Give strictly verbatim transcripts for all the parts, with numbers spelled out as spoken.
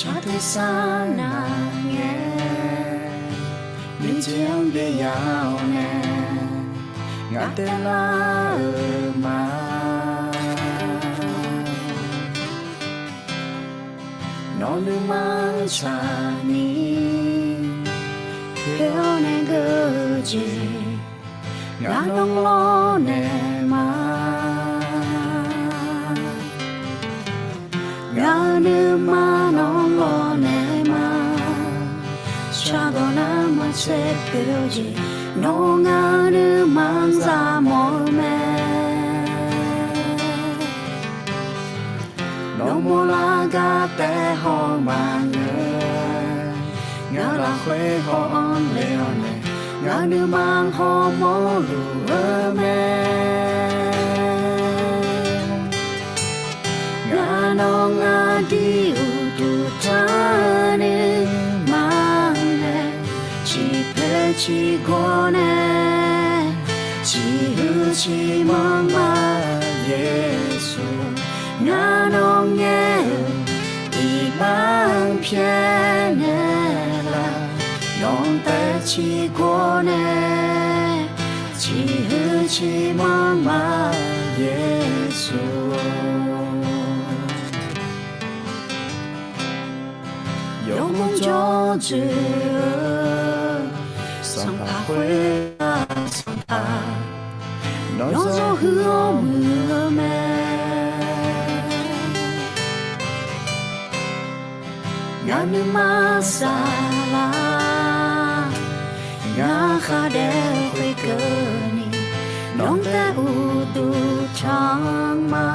Shar tersar nar ngae, nuijeq-anr byav-awr nae, ngaq taev lar-euq ma. Nawr nuima-anr tsaqni, khoer-awr nae geur-eu jeq, ngaq nawr lawrnaeq ma. Ngaq-euq nuima nawr lawrnaeq ma. Shardawq nar maqtser poeq-eu jeq, nawr ngaq-euq nuima-anr za mawf-eu mae. Nawr mawrlar gar taef haw maqngeur, ngaq lafkhoer haw-anr le-awr nae, ngaq nuima hawmawr luf-eu mae. Ngaq nawq aqdui uqduq tanqnuima nae, ciqpoeq ciqgawr nae, ciqhuiq ciqmanq ma Yeqsur. Ngaq nawq ngaer-euq iqbax-anr pyaeqnaeq laf, nawq taev ciqgawr nae, ciqhuiq ciqmanq ma Yeqsur. Yawmuiq jawr dzoeq-eu Sanqpaq khoer-aq, Sanqpaq, nawr zawr huiq-awr muiq-eu mae. Ngaq nuima saflar, ngaq khar daef khoerkeuvni, nawq taev uqduq tanq ma.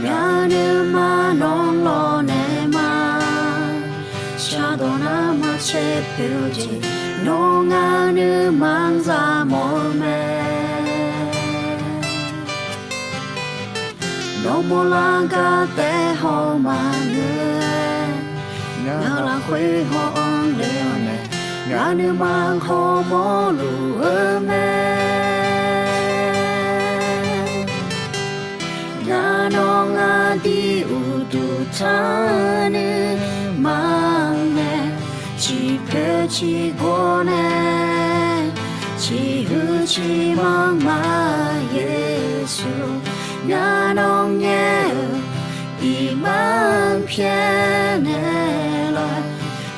Ngaq nuima nawr lawrnaeq ma. Shardawq nar maqtser poeq-eu jeq, nawr ngaq nuima-anr za mawf-eu mae. Nawr mawrlar gar taef haw maqngeur-aer, ngaq lafkhoer haw-anr le-awr nae, ngaq nuima hawmawr luf-eu mae. Ngaq nawq aqdui uqduq tanqnuima nae, ciqpoeq ciqgawr nae, ciqhuiq ciqmanq ma Yeqsur. Ngaq nawq ngaer-euq iqbax-anr pyaeqnaeq laf,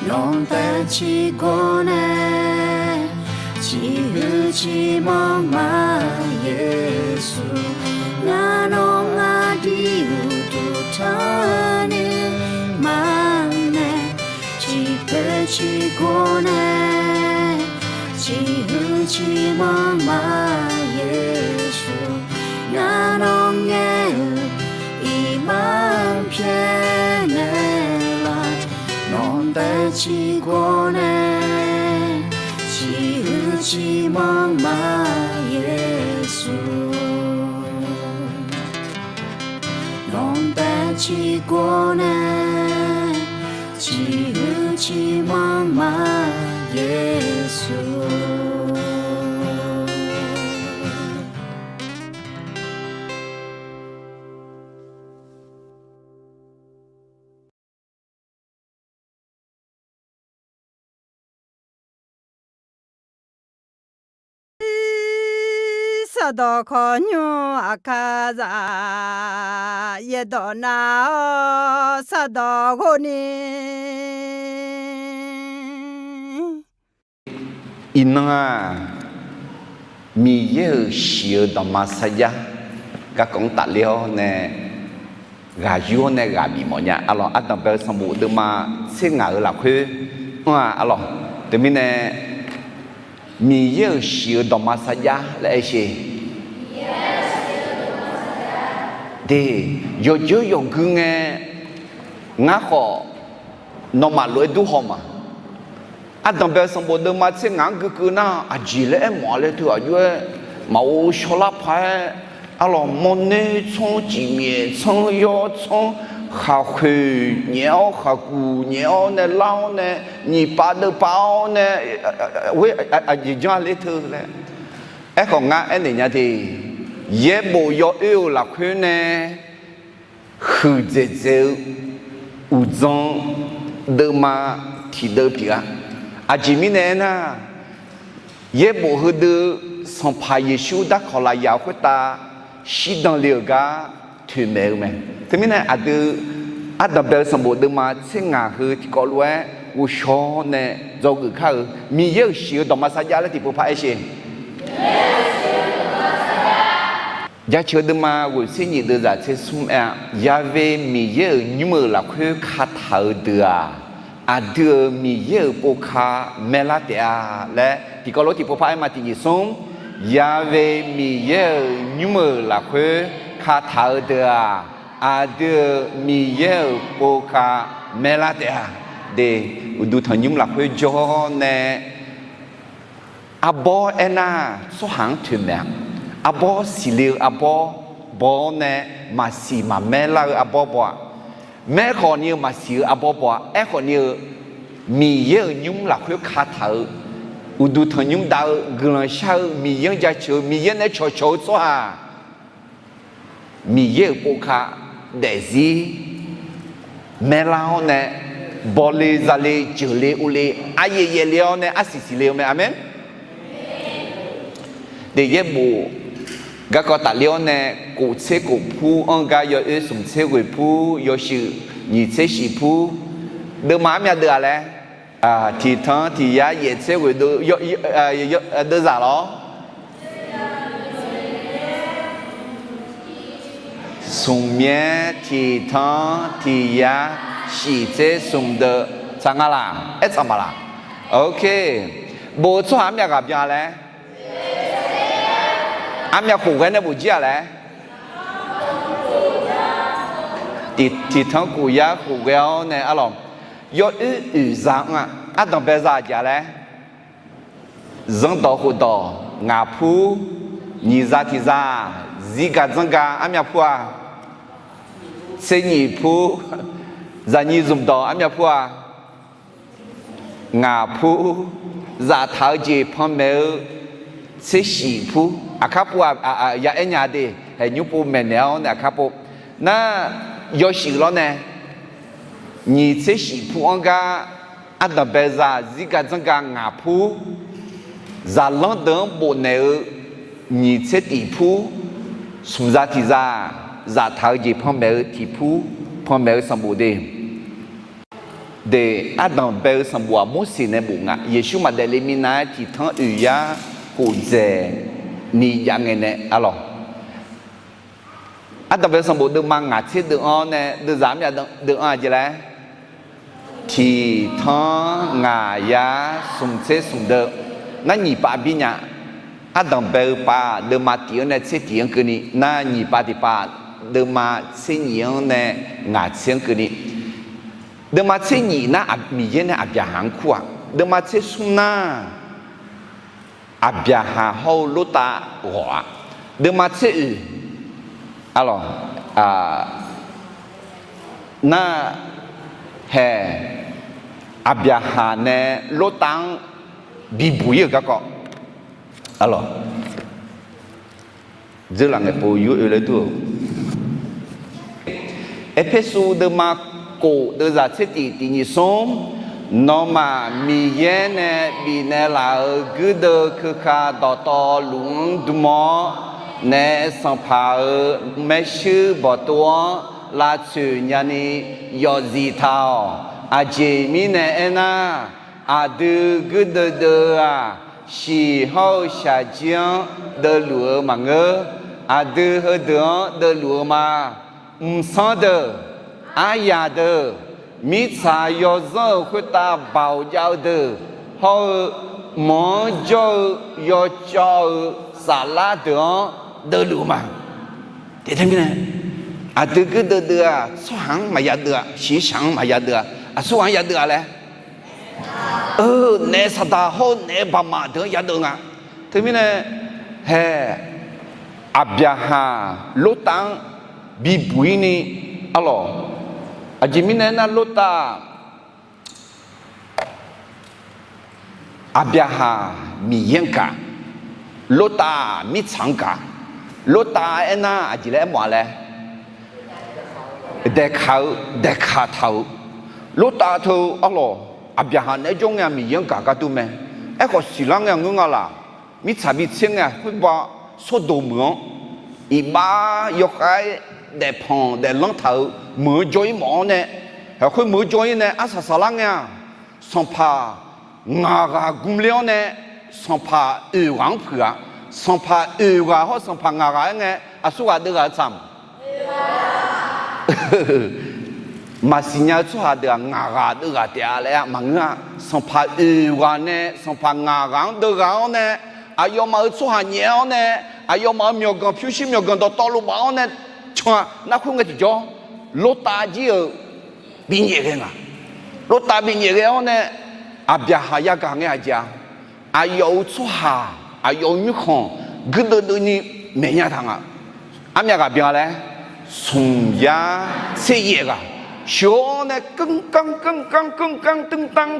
nawq taev ciqgawr nae, ciqhuiq ciqmanq ma Yeqsur. Ngaq nawq aqdui uqduq tanqnuima nae, ciqpoeq ciqgawr nae, ciqhuiq ciqmanq ma Yeqsur. Ngaq nawq ngaer-euq iqbax-anr pyaeqnaeq laf, nawq taev ciqgawr nae, ciqhuiq ciqmanq ma Yeqsur. Nawq taev ciqgawr nae, ciqhuiq ciqmanq ma Yeqsur. Sardawq khawqnymr aqkar za, yaerdawq nar-awr sardawq ghofni. Iqnan-aq, Miqyaer-euq shiq-eu dawqma sarjax garkawv-anr tafler-awr nae ghaq yur-awr nae ghaq bif mawf nya. Arlawq, ardanq bae-eu sanqbof deuvma tser ngaq-euq lafkhoer anr-a. Arlawq, teumirnae Miqyaer-euq shiq-eu dawqma sarjax laer aer sher. De, yawqjawr yawqgui ngae, ngar khawf nawmaf lof-aer dur haw ma. Ardanq bae-eu sanqbof deuvma tser ngaq-anr guikeuv nar, aqjeq laer aermawf-a laer teu aqjox-aer maqghov shawrlar paq-aer, arlawq, mawrner tsanr, cifmyaef tsanr, yawr tsanr, khaqkhoeq nyaef-awr, khaqkuq nyaef-awr nae lar-awr nae, nyiq pav deuv pav-awr nae, khoer aqjeq janr-a ler teu laer. Aerkhawf ngar aernaeq nya de, yaerbof yawoer-euq lafkhoer nae huiqdzaeq dzaeq-eu uqdzan deuvma tiqdeuv pyeuf-a. Aqjeq mirnae aernar, yaerbof heudeuv Sanqpaq Yeqsur darkawq lafyaq khoertav shirdan le-euq gar toeqmaeq-eu mae. Teumirnae aqdui Ardanqbae-eu sanqbof deuvma tser ngaq heu tiqkawv lof-aer ghovshaw nae dzawgeuf kar-euq Miqyaer-euq shiq-eu dawqma sarjax laer tiqpov par aer sher. Jaceuq-eu deuvma ghoeq tser nyif deuvzaq tser smr aer-a, Ya've Miqyaer-euq nymr-euq lafkhoer kataq-eu deuq-aq, aqdui-euq Miqyaer-euq pov ka maerlar taef-a laer tiqkawv lof tiqpov par aer ma. Tiqnyif smr, Ya've Miqyaer-euq nymr-euq lafkhoer kataq-eu deuq-aq, aqdui-euq Miqyaer-euq pov ka maerlar taef-a. De, uqduq tanqnymr lafkhoer jawr-awr nae, arbawr aernar, tsawrhaq-anr toeqmaeq-a. Arbawr siqle-eu arbawr baw-awr nae, maqsiq maqmaer lar-eu arbawr baw-a. Maerkhawf ni-eu maqsiq-eu arbawr baw-a. Aerkhawf ni-eu Miqyaer-euq nymr lafkhoer kataq-eu, uqduq tanqnymr dav-eu, guiqlanq shar-eu, Miqyaer-anr jaceuq-eu, Miqyaer nae cawqcawq-eu tsawrhaq Miqyaer-euq pov ka daefzir maerlar-awr nae, bawle zale jeuqle uvle aryaev yaevle-awr nae arsiq siqle-eu mae. Aqmeq. Daefyaer bof garkawv tafler-awr nae, kof tser kof pur-anr gar yawoer smq tser ghoeq pur, yawshuif nyiq tser shif pur, deuvma armyav deuv-aq laer, tiqtanq tiq yar yaef tser ghoeq deuvzaq lawr. Smq myaer tiqtanq tiq yar shif tser smq deuv tsaq nga laq? Aer tsaq ma laq? Ok. Bof-eu tsawrhaq armyav ghaq byan laer? Armyav khof ghae nae bof jir-aq laer? Tiqtanq khof yar khof ghae-awr nae arlawq, yawoer oeq za-anr-aq, ardanq bae za aqjeq laer? Zanrdawq khofdawq ngaq pur, nyiq za tiq za, zirgaq dzanrgaq armyav pur-a? Tser nyiq pur, zaqnyiq zmqdawq armyav pur-a? Ngaq pur, zaftaq-eu jeq panmaeq-eu tser shif pur, aqkar pov-a, ya aer nya de, haeq nymr pov maeqnaeq-awr nae aqkar pov. Nar, yawshuif lawr nae, nyiq tser shif pur-anr gar, ardanq bae za zirgaq dzanrgaq ngaq pur, zaqlanr deuq-anr bofnaeq-eu nyiq tser tiq pur, smq za tiq za, zaftaq-eu jeq panmaeq-eu tiq pur, panmaeq-eu sanqbof de. De, ardanq bae-eu sanqbof-aq, Morseq nae bof nga. Yeqsur maqdaef le minav-aer tiqtanq oeq yar khof dzaeq ni jav ngae nae arlawq. Ardanq bae-eu sanqbof deuvma ngaq tser deuv-anr nae deuvzaq armyav deuv-anr aqjeq laer? Tiqtanq ngaq yar smq tser smq deuv. Nar nyiq pav bir nya. Ardanq bae-eu pav deuvma tiq-anr nae tser tiq-anr keuvni, nar nyiq pav tiq pav deuvma tser nyif-anr nae ngaq tser-anr keuvni. Deuvma tser nyif nar, Miqyaer nae Aqbyaqhaq-anr kur-aq. Deuvma tser smr nar, Aqbyaqhaq hawr-eu Lortav ghawq-aq. Deuvma tser oeq, arlawq, nar, haeq, Aqbyaqhaq nae Lortav-anr bibuq ir-euq garkawv, arlawq, dzeurlaf ngaeqpov yur oe laer dur-eu. Erpersu deuvma kof deuvzaq tser tiq tiq nyiq smr, nawmaf Miqyaer nae bifnaeq laf-euq guirdeuv keuka dawqtawvluf-anr dm-awr, naef sanqpaq-euq maershuir bawqtov-anr lavtsoeq nyani yawfzif taq-awq. Aqjeq mirnae aernar, aqdui guirdeuv deuv-aq, shiq hawr-eu shaqjir-anr deuvluf-eu maqngeur. Aqdui heudeuq-anr deuvluf-eu ma. Mqsanr deuq, aryaq deuq, mirtsaq yawzanr-euq khoertav baoq jav-eu deuq hawr-eu, mq-anr jawr-eu yawcawv-eu saflar deuq-anr deuvluf-eu ma. Teq tae mirnae, aqdui guirdeuv deuv-aq, tsawrhaq-anr maqya deuv-a, shiqshaq-anr maqya deuv-a, aqsurghaq-anr ya deuv-a laer, naef saqdaq hawr-eu naef baqmaf deuq-anr ya deuv nga. Teumirnae, haeq, Aqbyaqhaq Lortav-anr bibuq ir ni, arlawq, aqjeq mirnae aernar, Lortav Aqbyaqhaq Miqyaer-anr gaq, Lortav mirtsaq-anr gaq. Lortav aernar aqjeq laer aermawf-a laer, daeqkaq-eu, daeqkaq taq-euq, Lortav teu arlawq, Aqbyaqhaq naeq-aer jawr ngae-aq Miqyaer-anr gaq gar dur mae. Aerkhawf siqlar ngae-aq ngeur nga laq, mirtsaq bitser ngae-aq khoerba Sordoq meuq-anr, iqbax yawkhav-aer daefpanq daeflanr taq-euq meuq-anr jawr-ir mawf-awr nae, khoer meuq-anr jawr-ir nae arsaq saqlar ngae-aq, sanqpaq ngaq ghaq gmler-awr nae, sanqpaq oeq ghaq-anr puiq-a. Sanqpaq oeq ghaq hawr sanqpaq ngaq ghaq-aer ngae, aqsurghaq deuvghaq-eu tsaq-a. Maqsiq nya-eu tsawrhaq deuq-aq ngaq ghaq deuvghaq taef-a laer maqngeur-a. Sanqpaq oeq ghaq nae sanqpaq ngaq ghaq-anr deuvghaq-awr nae, aqyawfmaf-euq tsawrhaq nyaef-awr nae, aqyawfmaf-euq myawqganq pyurshuir myawqganq dawqtawvluf baf-awr nae can-a. Nar khoerngae tiqjawr, Lortav jir-euq binyaef ghae nga. Lortav binyaef ghae-awr nae, Aqbyaqhaq yagaq ngae aqjeq-a, aqyawf-euq tsawrhaq, aqyawf-euq nymrkhanq guirdeuv deuvni maeqnya taq nga. Armyav ghaq byan laer, smqyar tser yaef ghaq sheuq-awr nae, keuvkanr keuvkanr keuvkanr teuvtanr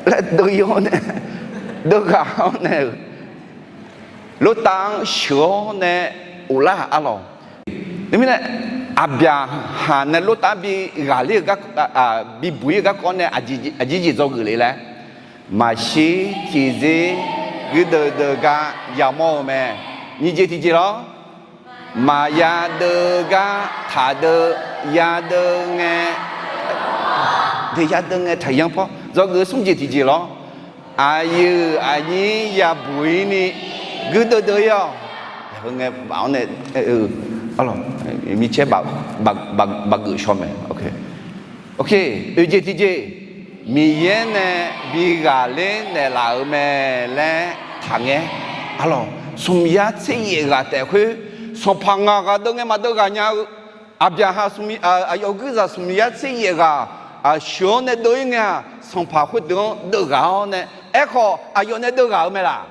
laer deuv-ir-awr nae, deuvghaq-awr nae-euq, Lortav-anr sheuq-awr nae ghoflar-aq arlawq. Teumirnae, Aqbyaqhaq nae Lortav-anr bi ghaqler-eu gar, bibuq-ir-eu garkawv nae aqjeq jeq dzawgeuf le laer, maqshir tiqzir guirdeuv deuv gar yamawr-eu mae. Nyiq jeq tiqjeq lawr, maqya deuv gar taqdeuv, ya deuv ngae, de ya deuv ngae taqyanr pawr dzawgeuf smr jeq tiqjeq lawr. Aqyuif aqnyir yabuq-ir ni guirdeuv deuv-ir-awq. Heu ngae baf-awr nae, mircaer baf geuf shaw mae. Oe jeq tiqjeq, Miqyaer nae bi ghaqler naeqlaf-euq mae laer taqngaer. Arlawq, smqyar tser yaef ghaq taef khoer, sanqpaq ngaq ghaq deuv ngae maqdeuv ghaq nya-eu, Aqbyaqhaq, aqyawf guirzaq smqmir yar tser yaef ghaq sheuq-awr nae deuv-ir ngae-aq, sanqpaq khoerdeuq-anr deuvghaq-awr nae, aerkhawf aqyawf nae deuvghaq-eu mae laq?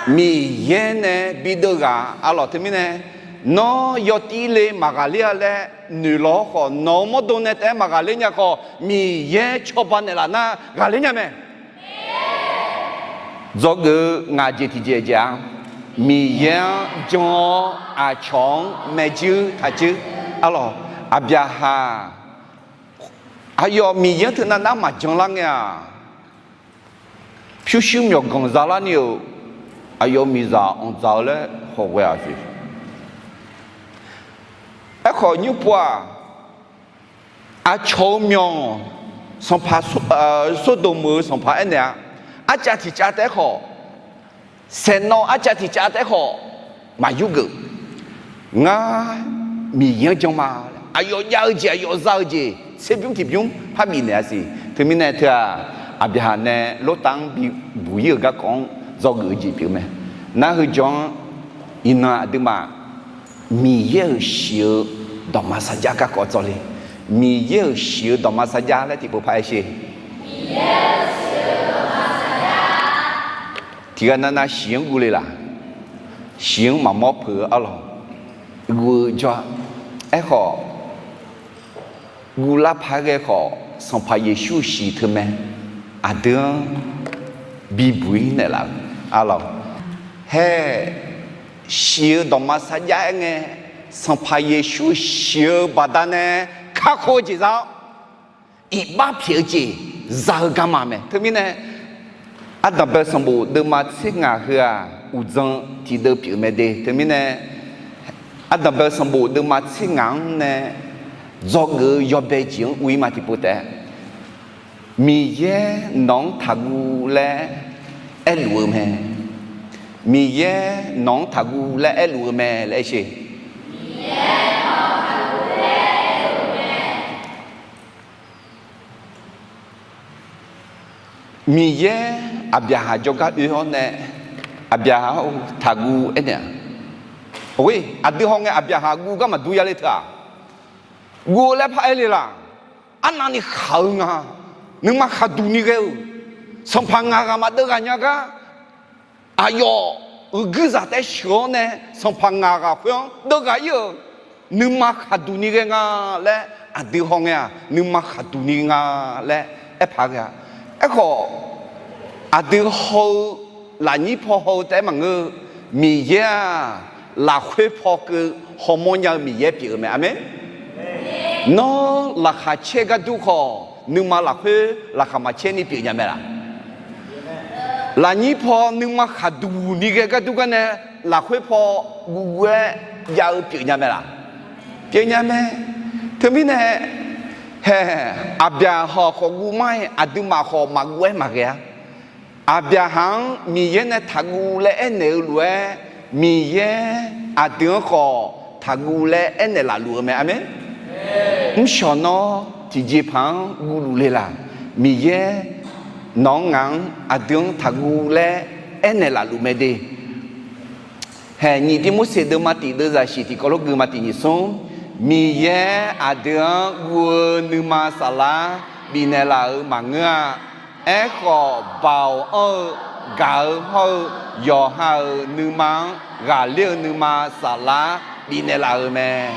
Miqyaer nae bideuv ghaq. Arlawq, teumirnae, nawr yawtir le maqghaqler-a laer noeqlawr-awr khawf, nawq-euq mawrdo nae taef-aer maqghaqler nya khawf, Miqyaer cawba naeqlaf nar ghaqler nya mae. Dzawgeuf-eu ngaq jeq tiqjeq jeq-a, Miqyaer-anr jan-awr aqcawq-anr maeqjuir taqjuir. Arlawq, Aqbyaqhaq aqyawf Miqyaer-anr teunav nar maqjan lar ngae-aq, pyurshuir myawqganq zalar ni-euq aqyawf miqzaq anqdzaq-eu laer hawghae-aq siq. Aerkhawf, nymrpov-aq, aqcawq-eu myawq, sanqpaq, Sordoq meuq-eu sanqpaq aernaeq-a, arcav tiq cav taef-aer khawf, saeqnawv arcav tiq cav taef-aer khawf maqyur geuf. Ngar Miqyaer-anr jan ma. Aqyawf jav-eu jeq, aqyawf za-eu jeq tserbymr tiqbymr parbif naeq-a siq. Teumirnae teu-aq, Aqbyaqhaq nae Lortav-anr bibuq-ir-euq garkawv-anr dzawgeuf-eu jeq pyeuf mae. Nar heu jawr-anr, iqnan aqduimaf Miqyaer-euq shiq-eu dawqma sarjax garkawv dzawle. Miqyaer-euq shiq-eu dawqma sarjax laer tiqpov par-aer sher. Tiqghaq navnav shiq-anr guv le laq? Shiq-anr maqmawr peuq-eu arlawq, guv-eu jawr-a. Aerkhawf, guvlar paq-aer ghae khawf, Sanqpaq Yeqsur shiq teu mae. Aqdui-anr bibuq-ir naeqlaf-eu arlawq, hae, shiq-eu dawqma sarjax-aer ngae, Sanqpaq Yeqsur shiq-eu baqdanae kakhof-eu jeq za-awr, iqbax pyaeq-eu jeq za-eu garma mae. Teumirnae, ardanqbae sanqbof deuvma tser ngaq heu-aq, uqdzan tiqdeuv pyeuf mae de. Teumirnae, ardanqbae sanqbof deuvma tser ngaq-anr nae dzawgeuf-eu yawbae jeq-anr ur-ir ma tiqpov taef-aer, Miqyaer nawq-anr taqguv laer aerluf-eu mae. Miqyaer nawq-anr taqguv laer aerluf-eu mae laer aer sher. Miqyaer Aqbyaqhaq jawrgar oe-awr nae, Aqbyaqhaq-or, taqguv aernaeq-a. Oe, aqdui hawngae Aqbyaqhaq guv gar maqdur ya le teu-aq, guv-eu laer par-aer le laq? Arnavni khaq-eu nga. Nuima khaqduq ni ghae-eu, sanqpaq ngaq ghaq maqdeuv ghaq nya gar, aqyawf-euq guirzaq taef-aer sheuq-awr nae, sanqpaq ngaq ghaq khoer-anr deuv ghaq-ir-euq, nuima khaqduq ni ghae nga laer, aqdui hawngae-aq, nuima khaqduq ni nga laer aerpaq ghae-a. Aerkhawf, aqdui haw-eu lafnyir paw haw-eu taef-aer maqngeur-eu, Miqyaer-aq, lafkhoer paw keuv hawmawr nya-eu Miqyaer pyeuf-eu mae. Aqmeq. Nawr laqkhaq caer gar dur khawf, nuima lafkhoer laqkhaq maqcaer ni pyeuf nya mae laq? Lafnyir paw nuima khaqduq ni ghae gar dur gar nae, lafkhoer paw guvguv-aer jav-eu pyeuf nya mae laq? Pyeuf nya mae. Teumirnae, hae, Aqbyaqhaq khawf guv mar-aer, aqduimaf khawf maqguv-aer maqghae-a. Aqbyaqhaq-anr Miqyaer nae taqguv laer aernaeq-eu lof-aer, Miqyaer aqdui-anr khawf taqguv laer aernaeq laf luf-eu mae. Aqmeq. Mrshawq nawr tiqjeqpaq-anr guvluf le laq? Miqyaer nawq-anr ngaq-anr aqdui-anr taqguv laer aernaeq laf luf mae de. Hae, nyiq Tivmorseq deuvma tiq deuvzaq shiq tiqkawv lof gui ma tiq nyiq smr, Miqyaer aqdui-anr guv-eu nuima saflar bifnaeq laf-euq maqngeur-a. Aerkhawf, baoq anr-eu gaq-eu hawr-eu yawqha-euq nuima-anr ghaqler-eu nuima saflar bifnaeq laf-euq mae.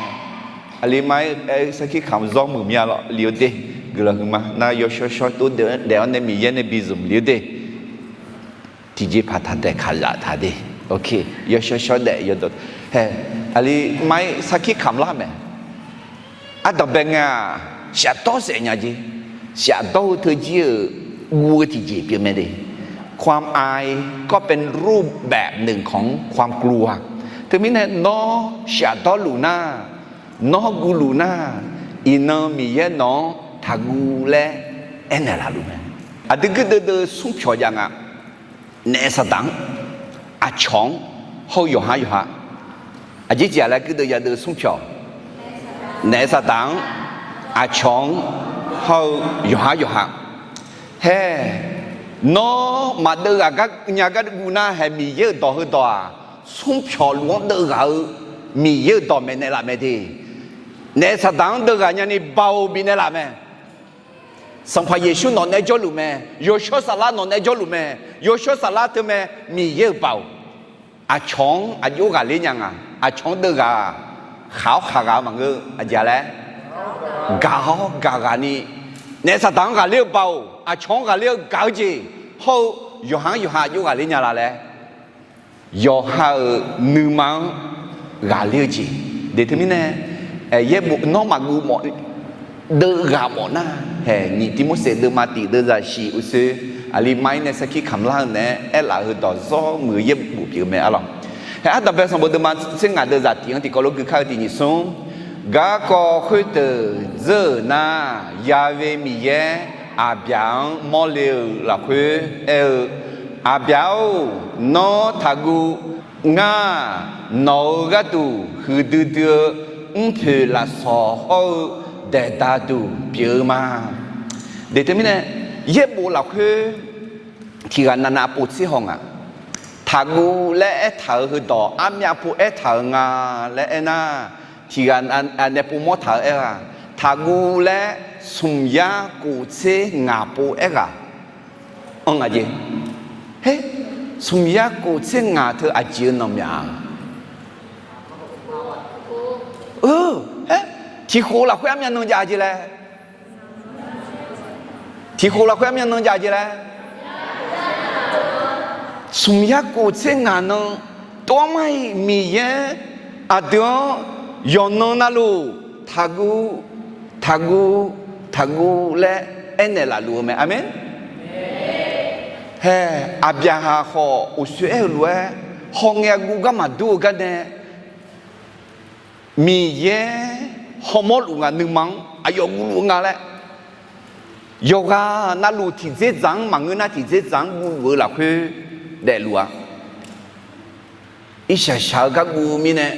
Aqli mar-aer sarkir kamq zawr muiq mya lawr li-eu de. Guiqlanq huiqma nar yawshawr shawr tov daef-awr nae Miqyaer nae bizmq li-eu de. Tiqjeqpaq taq daeq kaqzaf taq de. Yawshawr shawr daef yawdawq hae, aqli mar-aer sarkir kamq lar mae. Ardanqbae ngae-aq, shafdawr saef nya jeq. Shafdawr-eu teujir-euq guv-eu tiqjeq pyeuf mae de. ความอายก็เป็นรูปแบบหนึ่งของความกลัว Teumirnae nawr shafdawr luf nar, nawr guv luf nar, iqnan Miqyaer nawq-anr taqguv laer aernaeq laf luf mae. Aqdui guirdeuv deuv smr pyawq jav nga. Naef saqdaq-anr, aqcawq-anr, hawr-eu yawqhar yawqha. Aqjeq jeq-aq laer guirdeuv yadeuv smr pyawq. Naef saqdaq-anr, aqcawq-anr, hawr-eu yawqhar yawqha. Hae, nawr maqdeuv ghaq gar nya gar guv nar hae, Miqyaer-euq dawq heudawq-aq, smr pyawq luf-anr deuv ghaq-eu Miqyaer-euq dawq maeqnaeq laf mae de. Naef saqdaq-anr deuv ghaq nyani baoq bifnaeq laf mae. Sanqpaq Yeqsur nawq naeq-aer jawrluf mae. Yawshawr saflar nawq naeq-aer jawrluf mae. Yawshawr saflar teumae Miqyaer-euq baoq. Aqcawq-anr aqjox ghaqler nya nga. Aqcawq-anr deuv ghaq-aq, khaq-awr khaq ghaq-eu maqngeur-eu aqjeq-a laer, gaq-awr gaq ghaq ni, naef saqdaq-anr ghaqler-eu baoq, aqcawq-anr ghaqler-eu gaq-eu jeq, hawr-eu yawqha-anr yawqha aqjox ghaqler nya la laer, yawqha-euq nuima-anr ghaqler-eu jeq. De teumirnae, yaerbof nawr maqguv mawf, deuv ghaq mawf nar, hae, nyiq Tivmorseq deuvma tiq deuvzaq shiq uqshoe, aqli mar-ir nae sarkir kamq lar-eu naeq-aer aerlaf-eu heudawq zawr muiq-eu yaerbof pyeuf-eu mae arlawq. Hae, ardanqbae sanqbof deuvma tser ngaq deuvzaq tiq-anr tiqkawv lof gui kar-eu tiq nyiq smr, garkawv khoerdeuq dzeur-euq nar, Ya'we Miqyaer Aqbyaq-anr mawrle-euq lafkhoer aer-eu, Aqbyaq-or, nawr taqguv. Ngar nawq-euq gharduq huiqdui dui-eu mrpoeq lafsawq hawr-eu daeqda duq pyeuf-eu ma. De teumirnae, yaerbof lafkhoer tiq ghaq navnav pov tser haw nga. Taqguv laer aertaq-euq heudawq armyav pov aertaq-euq nga laer aernar, tiq ghaq nae pov mawr taq-euq aer-aq, taqguv laer smq yar kof tser ngaq pov aer ghaq. Anr nga jeq. Her, smq yar kof tser ngaq teu aqjeq-eu nanq myaq-a? Her, tiqkhof lafkhoer armyav nan jav jeq laer. Tiqkhof lafkhoer armyav nan jav jeq laer. Smq yar kof tser ngaq nan, tov-aer mar-iq Miqyaer aqdui-anr yawqnan navluf taqguv, taqguv, taqguv laer aernaeq laf luf-eu mae. Aqmeq. Hae, Aqbyaqhaq khawf uqshoe aer-eu lof-aer, hawngae guv gar maqdur-eu gar nae, Miqyaer hawmawr luf nga, nuima-anr aqyawf guv luf-eu nga laer, yawqghaq navluf tiqdzerdzaq-anr maqngeur nar, tiqdzerdzaq-anr guv luf-eu lafkhoer daefluf-a. Irshaq shaq-eu gar guv-eu mirnae,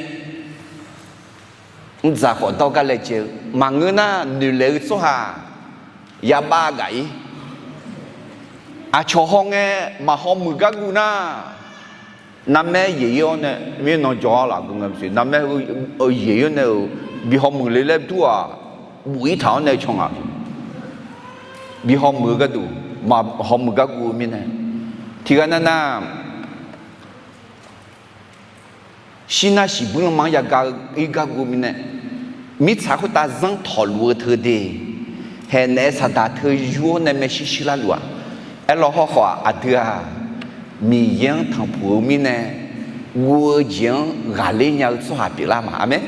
mrdzaq khawf dawr gar laejae-eu maqngeur nar, noeqlaeq-eu tsawrhaq yabav gaq-ir. Aqcawq hawngae maqhaw muiq gar guv nar, narmaer yaeq-ir-awr nae mirnan jawr-ar laf gu nga maqsiq, narmaer yaeq-ir-awr nae-euq bi haw muiq le laer dur-aq, buf-ir taq-awr nae caw ngaq. Bi haw muiq-eu gharduq maqhaw muiq gar guv-eu mirnae, tiq ghaq navnav shirnar shiqbuir lanma-anr yagaq-ir gar guv-eu mirnae, mirtsaq khoertav zanr tawqluf-eu teu de, haeq naef saqdaq teu yur-awr nae maershuir shuir lar luf-aq. Aerlawr hawrkhawf-aq, aqdui-aq, Miqyaer-anr tanqpuq-eu mirnae, guv-eu jeq-anr ghaqler nya-eu tsawrhaq pyeuflar ma. Aqmeq.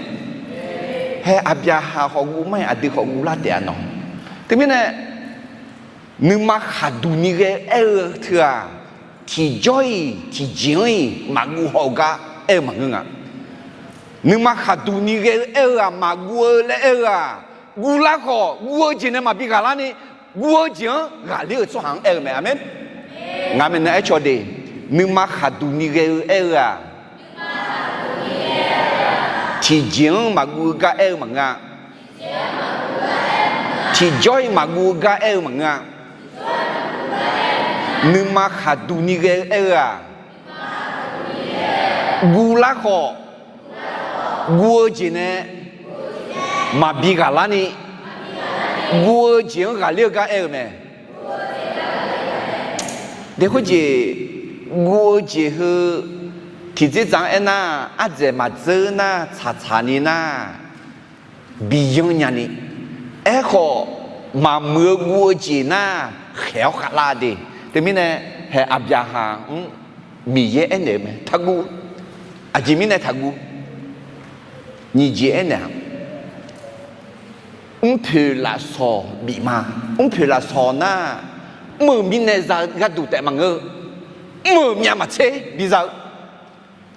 Hae Aqbyaqhaq khawf guv mar-iq, aqdui khawf guvlar taef-a nawq. Teumirnae, nuima khaqduq ni ghae-eu aer-eu teu-aq, tiqjawr-iq tiqjeq-anr-iq maqguv haw-eu gar aer-eu maqngeur nga. Nuima khaqduq ni ghae-eu aer-eu-aq, maqguv-eu laer aer-eu-aq, guvlar khawf guv-eu jeq nae maqbi ghaqlar ni, guv-eu jeq-anr ghaqler-euq tsawrhaq-anr aer-eu mae. Aqmeq. Ngaq maeqnan aer caw de, nuima khaqduq ni ghae-eu aer-eu-aq, tiqjeq-anr maqguv-eu gar aer-eu maqngeur-a. Tiqjawr-iq maqguv-eu gar aer-eu maqngeur-a. Nuima khaqduq ni ghae-eu aer-eu-aq, guvlar khawf guv-eu jeq nae maqbi ghaqlar ni, guv-eu jeq-anr ghaqler-eu gar aer-eu mae. Deqhur jeq, guv-eu jeq heu tiqdzerdzaq-anr aernar, ardzaeq maqdzeur nar, tsaqtsaq ni nar, bi yanr nyani. Aerkhawf, maqmuiq-eu guv-eu jeq nar, khaeq-awr khavlar de. Teumirnae, hae Aqbyaqhaq-anr Miqyaer aernaeq-eu mae, taqguv. Aqjeq mirnae taqguv? Nyiq jeq aernaeq-aq, mrpoeq lafsawq bif ma. Mrpoeq lafsawq nar, mr-euq mirnae za-eu gharduq taef maqngeur-eu, mr-euq myav maqtser biza-eu,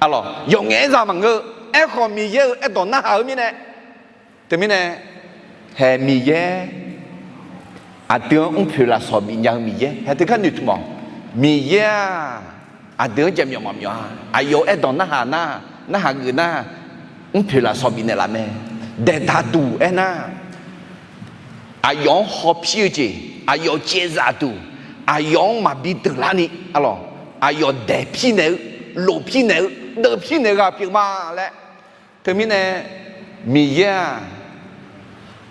arlawq, yawqngaef-aer za maqngeur-eu. Aerkhawf, Miqyaer-euq aerdawq narhaq-eu mirnae, teumirnae, hae Miqyaer, aqdui-anr mrpoeq lafsawq bifnya-eu Miqyaer. Hae teugar noeqtmq-awq. Miqyaer-aq, aqdui-anr jaqmyawf maqmyawf-a. Aqyawf-euq aerdawq narhaq nar, narhaq geuf nar, mrpoeq lafsawq bifnaeq laf mae. Daeqdaqduq aernar, aqyawf-anr hawpir-eu jeq, aqyawf caevzafduq, aqyawf-anr maqbi deuqlarni, arlawq, aqyawf daeqpir naeq-eu, lofpir naeq-eu, deuvpir naeq-eu ghaq pyeuf ma laer. Teumirnae, Miqyaer-aq,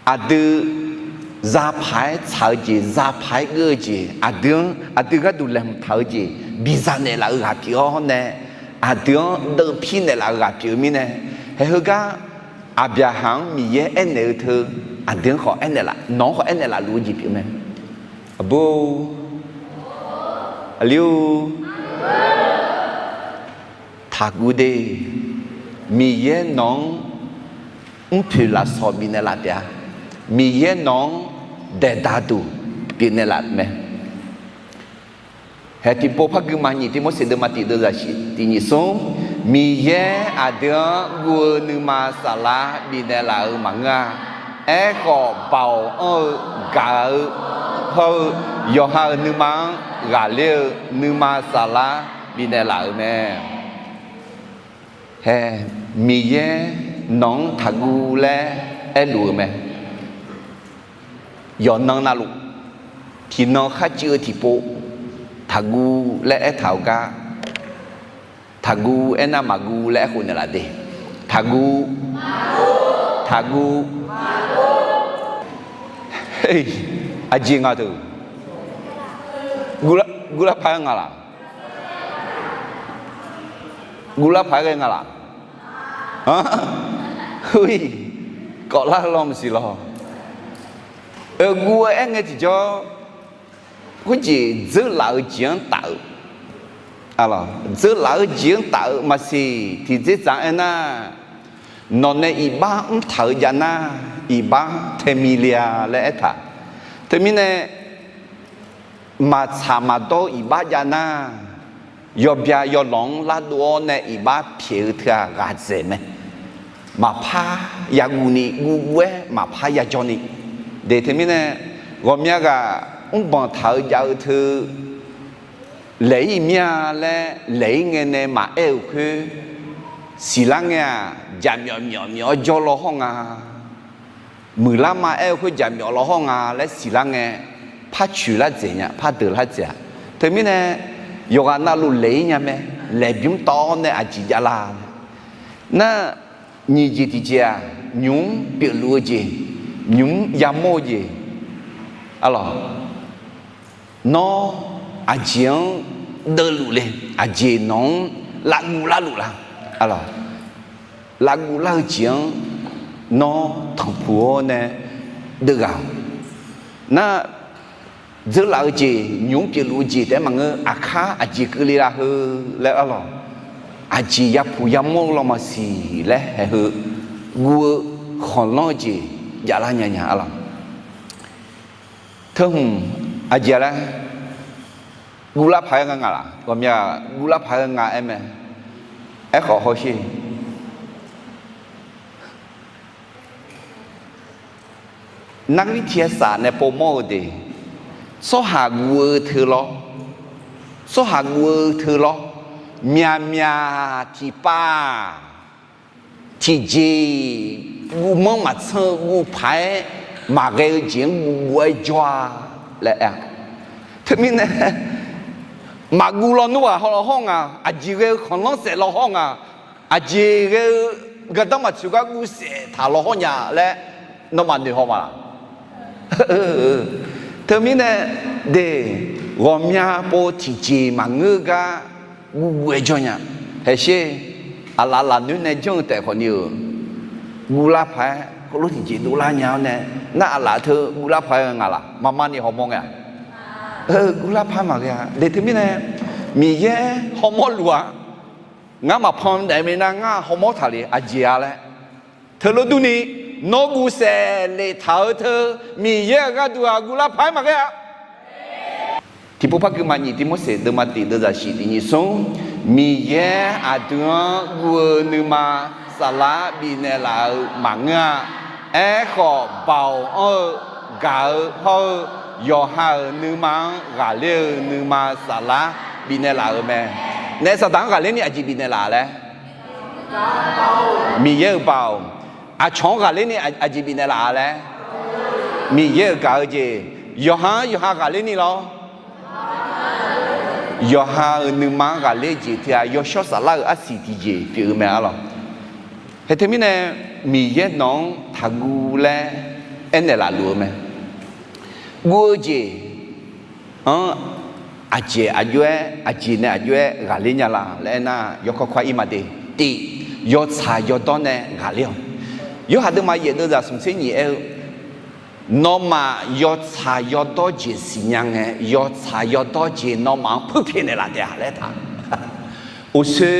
aqdui zapaq-aer tsaq-eu jeq, zapaq-aer geur-eu jeq, aqdui-anr aqdui gharduq laeqhmq taq-eu jeq biza naeqlaf-eu ghaq pyeuf-awr nae, aqdui-anr deuvpir naeqlaf-eu ghaq pyeuf-eu mirnae, hae heugar Aqbyaqhaq-anr Miqyaer aernaeq-eu teu, aqdui-anr khawf aernaeq laf, nawq-anr khawf aernaeq laf luf-eu jeq pyeuf mae. Aqbur, aqli-or, taqguv de. Miqyaer nawq-anr mrpoeq lafsawq bifnaeq laf taef-a. Miqyaer nawq-anr daeqdaqduq bifnaeq laf mae. Hae tiqpov par gui ma. Nyiq Tiqmorseq deuvma tiq deuvzaq shif tiq nyiq smr, Miqyaer aqdui-anr guv-eu nuima saflar bifnaeq laf-euq maqngeur-a. Aerkhawf, baoq anr-eu, gaq-eu, hawr-eu, yawqha-euq nuima-anr ghaqler-eu nuima saflar bifnaeq laf-euq mae. Hae, Miqyaer nawq-anr taqguv laer aerluf-eu mae. Yawqnan navluf, tiqnan kharcuiv-eu tiqpov, taqguv laer aertaq-euq gar, taqguv aernar maqguv laer aerkhof naeqlaf de. Taqguv, taqguv. Aqjeq nga teu. Guvlar paq-aer nga laq? Guvlar paq-aer ghae nga laq? Heu-iq, kawflar law maqsiq law. Guv-eu aer ngae tiqjawr, khoerjeq dzeurlaf-eu jeq-anr taf-eu, dzeurlaf-eu jeq-anr taf-eu maqsiq. Tiqdzerdzaq-anr aernar, nawq nae iqbax mrtaq-eu jav nar, iqbax tae mile-a laer aertaq. Teumirnae, maqtsaq maqdawr-eu iqbax jav nar, yawbya yawlawq-anr lardov-awr nae iqbax pyaeq-eu teu-aq ghaqdzaeq mae. Maqpar yaguv ni, guvguv-aer maqpar yajawr ni. De teumirnae, ghawqmya ghaq mrbanq taq-eu jav-eu teu laeq-ir mir-a laer laeq-ir ngae nae maqaer-euq khoer, siqlar ngae-aq, jaqmyawf myawf myawf-awr jawr law hawr nga. Muiqlar ma aer-eu khoer jaqmyawf law hawr nga laer siqlar ngae, par coeq lar dzaeq nya, par deuq lar dzaeq-aq. Teumirnae, yawqghaq navluf laeq-ir nya mae. Laeqbymr tawv-awr nae aqjeq javlar laer. Nar, nyiq jeq tiqjeq-aq, nymq-mr pyeufluf-eu jeq, nymq-mr yamawr-eu jeq. Arlawq, nawr aqjeq-anr deuvluf le. Aqjeq nawq-anr lavguv larluf la? Arlawq, lavguv lar-eu jeq-anr nawr tanqpuq-awr nae deuvghaq-awq. Nar, dzeurlaf-eu jeq, nymq-mr pyeufluf-eu jeq taef-aer maqngeur. Aqkar aqjeq keuvle la heu laer arlawq, aqjeq yapuq yamawr-eu lawmaqsiq laer haeq heu guv-eu khanqlanr-eu jeq javlar nya nya-a lawq. Teuhmq aqjeq laer guvlar paq-aer nga nga laq? Ghawqmya guvlar paq-aer nga aer mae. Aerkhawf hawsher. Nargir tiq aer saf nae povmawr-eu de, tsawrhaq guv-eu teu lawr, tsawrhaq guv-eu teu lawr, myaqmyaq tiqpav-aq, tiqjeq guvmanr maqtsanr-eu guv paq-aer maqghae-eu jeq-anr guv guv-aer jawr-a laer aer-a. Teumirnae maqguv lawnmr-aq haw law hawr nga, aqjeq ghae-eu khanqlanr saef law hawr nga, aqjeq ghae-eu gardanr maqtsoeq gar guv saef taq law hawr nya laer nawmaf noeq haw ma laq? Teumirnae de, ghawqmya pov tiqjeq maqngeur gar guv guv-aer jawr nya. Haeqsher, aqlaf lafnoer nae janr-eu taef khawfni-euq guvlar paq-aer heulof tiqjeq dovlar nya-awr nae, nar aqlaf teu guvlar paq-aer nga laq? Marmar ni hawmawr ngae-a? Guvlar paq-aer maqghae-a de. Teumirnae Miqyaer hawmawr luf-a. Ngar maqpan daef mae nar ngar hawmawr taq le aqjeq-a laer. Teulof durni, nawr guv saef lef taq-eu teu Miqyaer-euq gharduq-aq guvlar paq-aer maqghae-a. Tiqpov par gui ma nyiq Tiqmorseq deuvma tiq deuvzaq shif tiq nyiq smr, Miqyaer aqdui-anr guv-eu nuima saflar bifnaeq laf-euq maqngeur-a. Aerkhawf, baoq anr-eu, gaq-eu hawr-eu, yawqha-euq nuima-anr ghaqler-eu nuima saflar bifnaeq laf-euq mae. Naef Saqdaq-anr ghaqler ni aqjeq bifnaeq laf laer? Miqyaer-euq baoq. Aqcawq-anr ghaqler ni aqjeq bifnaeq laf-a laer? Miqyaer-euq gaq-eu jeq. Yawqha-anr yawqha ghaqler ni lawr? Yawqha-euq nuima-anr ghaqler jeq teu-aq, yawshawr saflar-euq arsiq tiqjeq pyeuf-eu mae-a lawq. Haeq teumirnae Miqyaer nawq-anr taqguv laer aernaeq laf luf-eu mae. Guv-eu jeq anr aqjeq aqjox-aer, aqjeq nae aqjox-aer ghaqler nya la laer aernar, yawkawr kawr-ir ma de. Tiq, yawtsaq yawdawr nae ghaqler-awq. Yorhaq deuvma yaef deuvzaq smqtser nyiq aer-eu, nawmaf yawtsaq yawdawr jeq siqnya ngae, yawtsaq yawdawr jeq nawmaf-anr puirpyaeq naeqlaf taef-a laer taq. Uqshoe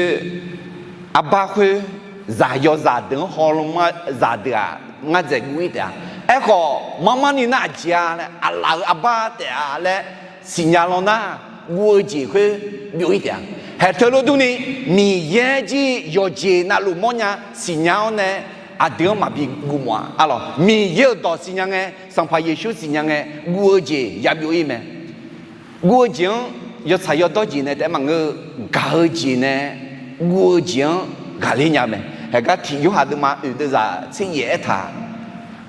arbar khoer zaqyo zaqdeuq-anr hawlmr zaqdeuq-aq, ngar dzaeq guv-ir taef-a. Aerkhawf, marmar ni nar aqjeq-a laer, aqlaf-euq arbar taef-a laer siqnya law nar, guv-eu jeq khoer byov-ir taef-a. Haeq teulof durni, Miqyaer jir yawqjeq navluf mawrnya siqnya-awr nae, aqdui-anr maqbi guv mawf-a lawq. Miqyaer-euq dawq siqnya ngae, Sanqpaq Yeqsur siqnya ngae, guv-eu jeq yabyov-ir mae. Guv-eu jeq-anr yawtsaq yawdawr jeq nae taef-aer maqngeur-eu, gaq-eu jeq nae guv-eu jeq-anr ghaqler nya mae. Haeq gar tiq Yorhaq deuvma oeq deuvzaq tser yaef aertaq,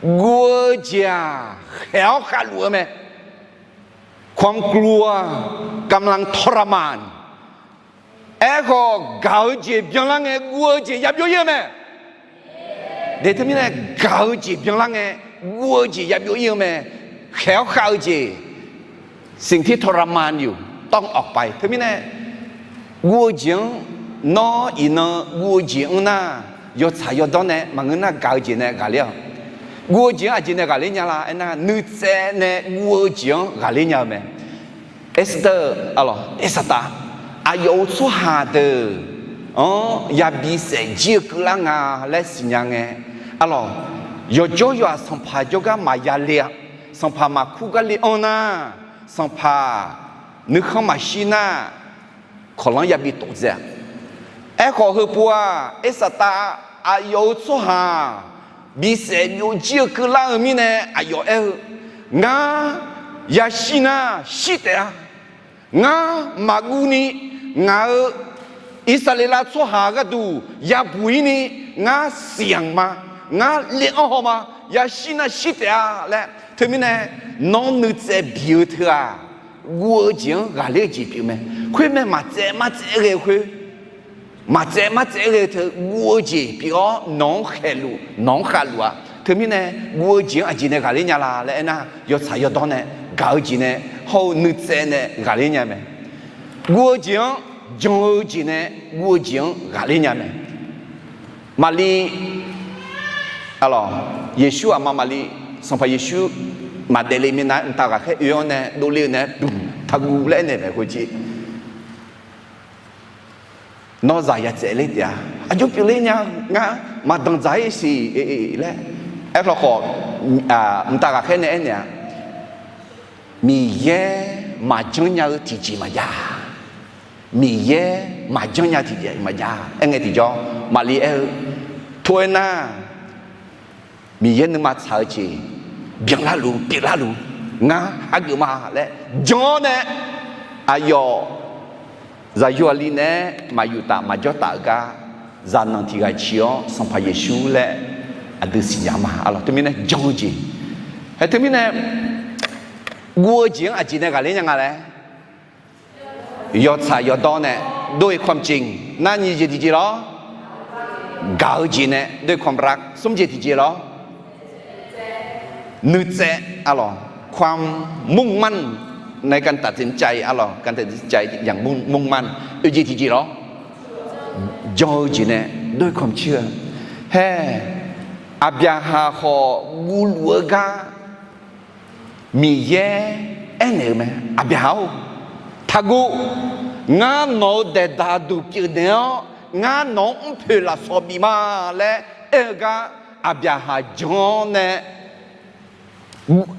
guv-eu jeq-aq khaeq-awr khavluf-eu mae. ความกลัวกำลังทรมาน Aerkhawf, gaq-eu jeq byanlar ngae guv-eu jeq yabyov-ir-eu mae. De teumirnae, gaq-eu jeq byanlar ngae guv-eu jeq yabyov-ir-eu mae. Khaeq-awr khav-eu jeq, สิ่งที่ทรมานอยู่ต้องออกไป Teumirnae, guv-eu jeq-anr, nawr iqnan guv-eu jeq-anr nar, yawtsaq yawdawr nae maqngeur nar, gaq-eu jeq nae ghaqler-awq. Guv-eu jeq-anr aqjeq nae ghaqler nya la aernar, nuitsaev nae guv-eu jeq-anr ghaqler nya-eu mae. Esther, arlawq, Ersaftaf, aqyawf-euq tsawrhaq deuq-anr yabi saef jir-eu keuvlar nga laer siqnya ngae, arlawq, yawqjawr yawqha sanqpaq jawrgar maqya le-a. Sanqpaq maqkur gar le-anr nar, sanqpaq nuikhanr maqshir nar, kawqlanr yabi tof dzae-a. Aerkhawf, heupov-aq, Ersaftaf aqyawf-euq tsawrhaq bisaef byovjir-eu keuvlar-eu mirnae aqyawf aer-eu, Ngar yashir nar shir taef-a. Ngar maqguv ni, ngaq-euq Irsaqleqlav tsawrhaq gharduq yabuq-ir ni, ngar siqyamq ma, ngar le-anr haw ma, yashir nar shir taef-a laer. Teumirnae, nawr nuitsaev biq-eu teu-aq, guv-eu jeq-anr ghaqler-eu jeq pyeuf mae. Khoermae maqtsaev martsaev ghae-eu khoer, maqtsaev martsaev ghae-eu teu guv-eu jeq pyeuf-awr nawq-anr khaeqluf, nawq-anr khavluf-a. Teumirnae, guv-eu jeq-anr aqjeq nae ghaqler nya la laer aernar, yawtsaq yawdawr nae, gaq-eu jeq nae, hawr-eu nuitsaev nae ghaqler nya mae. Guv-eu jeq-anr jan-eu jeq nae guv-eu jeq-anr ghaqler nya mae. Maqli, arlawq, Yeqsur aqma Maqli, Sanqpaq Yeqsur maqdaef le minav-aer mqtav ghaqkhaer oe-awr nae dovle-eu nae, taqguv laer aernaeq maeq khoerjeq Nawr zaq ya tsaevler taef-a. Aqjox pyeufler nya, ngar maqdanqdzaq-ir siq laer. Aerkhawf khawf, mqtav ghaqkhaer nae aernaeq-a, Miqyaer maqjanr nya-eu tiqjeq maqjav. Miqyaer maqjanr nya tiqjeq maqjav. Aerngae tiqjawr, maqli aer-eu, tov-aer nar, Miqyaer nuima tsaq-eu jeq byanlar luf pyeuflar luf, ngar hageuf ma laer jan-awr nae, aqyawf zaqyo aqli naeq-aer maqyuf taf maqjawr taf-eu gar, zaqnanq tiq ghaq ciq-awr Sanqpaq Yeqsur laer aqdui siqnya ma. Arlawq, teumirnae jan-eu jeq, hae teumirnae guv-eu jeq-anr aqjeq nae ghaqler nya nga laer, yawtsaq yawdawr nae ด้วยความจริง nar nyiq jeq tiqjeq lawr, gaq-eu jeq nae ด้วยความรัก smr jeq tiqjeq lawr, nuitsaev, arlawq, ความมุ่งมั่น ในการตัดสินใจ arlawq, การตัดสินใจอย่างมุ่งมั่น oeq jeq tiqjeq lawr, jan-eu jeq nae ด้วยความเชื่อ hae. Aqbyaqhaq khawf guvluf-eu gar Miqyaer aernaeq-eu mae, Aqbyaqhaq-or, taqguv. Ngar nawq-euq daeqdaq duq pyeufnaeq-awr, ngar nawq-anr mrpoeq lafsawq bif ma laer aer-eu gar, Aqbyaqhaq jan-awr nae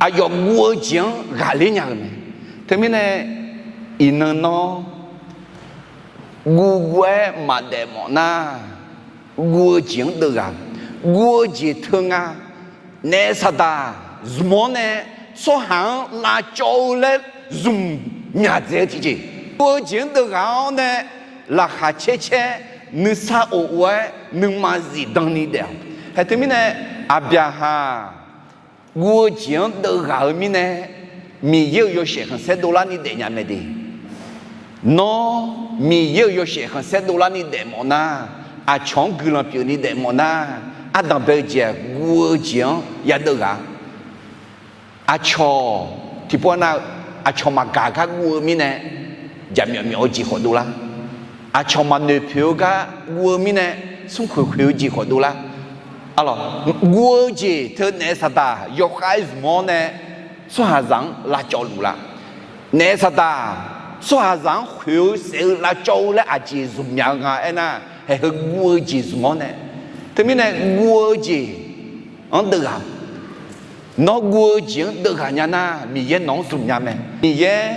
aqyawf guv-eu jeq-anr ghaqler nya-euq mae. Teumirnae iqnan nawr guvguv-aer maqdaef mawf nar, guv-eu jeq-anr deuv ghaq, guv-eu jeq teu nga. Naef saqdaq zmq-awr nae tsawrhaq-anr lavcawv-eu laer zmq myaq dzaeq-eu tiqjeq, guv-eu jeq-anr deuv ghaq-awr nae laqkhaq caer caer, nuisar of of-aer nuima zifdan ni daef-awq. Hae teumirnae Aqbyaqhaq guv-eu jeq-anr deuv ghaq-eu mirnae, Miqyaer-euq yawshaef khanqsaer dovlar ni daefnya mae de. Nawr Miqyaer-euq yawshaef khanqsaer dovlar ni daef mawf nar, aqcawq-anr guiqlanq pyeuf ni daef mawf nar, ardanq bae-eu jeq-aq guv-eu jeq-anr yadeuv ghaq. Aqcawq tiqpov nar, aqcawq maqgaq gar guv-eu mirnae, jaqmyawf myawf-eu jeq khawf dovlar. Aqcawq maqnoeq poeq-eu gar guv-eu mirnae, smrkhoeq khoeq-eu jeq khawf dovlar. Arlawq, guv-eu jeq teu naef saqdaq yawkhav-aer zmq-awr nae, tsawrhaqzaq-anr lavcawv luf la. Naef saqdaq tsawrhaqzaq-anr khoeq-eu saef-eu lavcawv-eu laer aqjeq zmq myaq-eu nga aernar, haeq heu guv-eu jeq zmq-awr nae. Teumirnae guv-eu jeq-anr deuv ghaq. Nawr guv-eu jeq-anr deuv ghaq nya nar, Miqyaer nawq-anr zmq nya mae. Miqyaer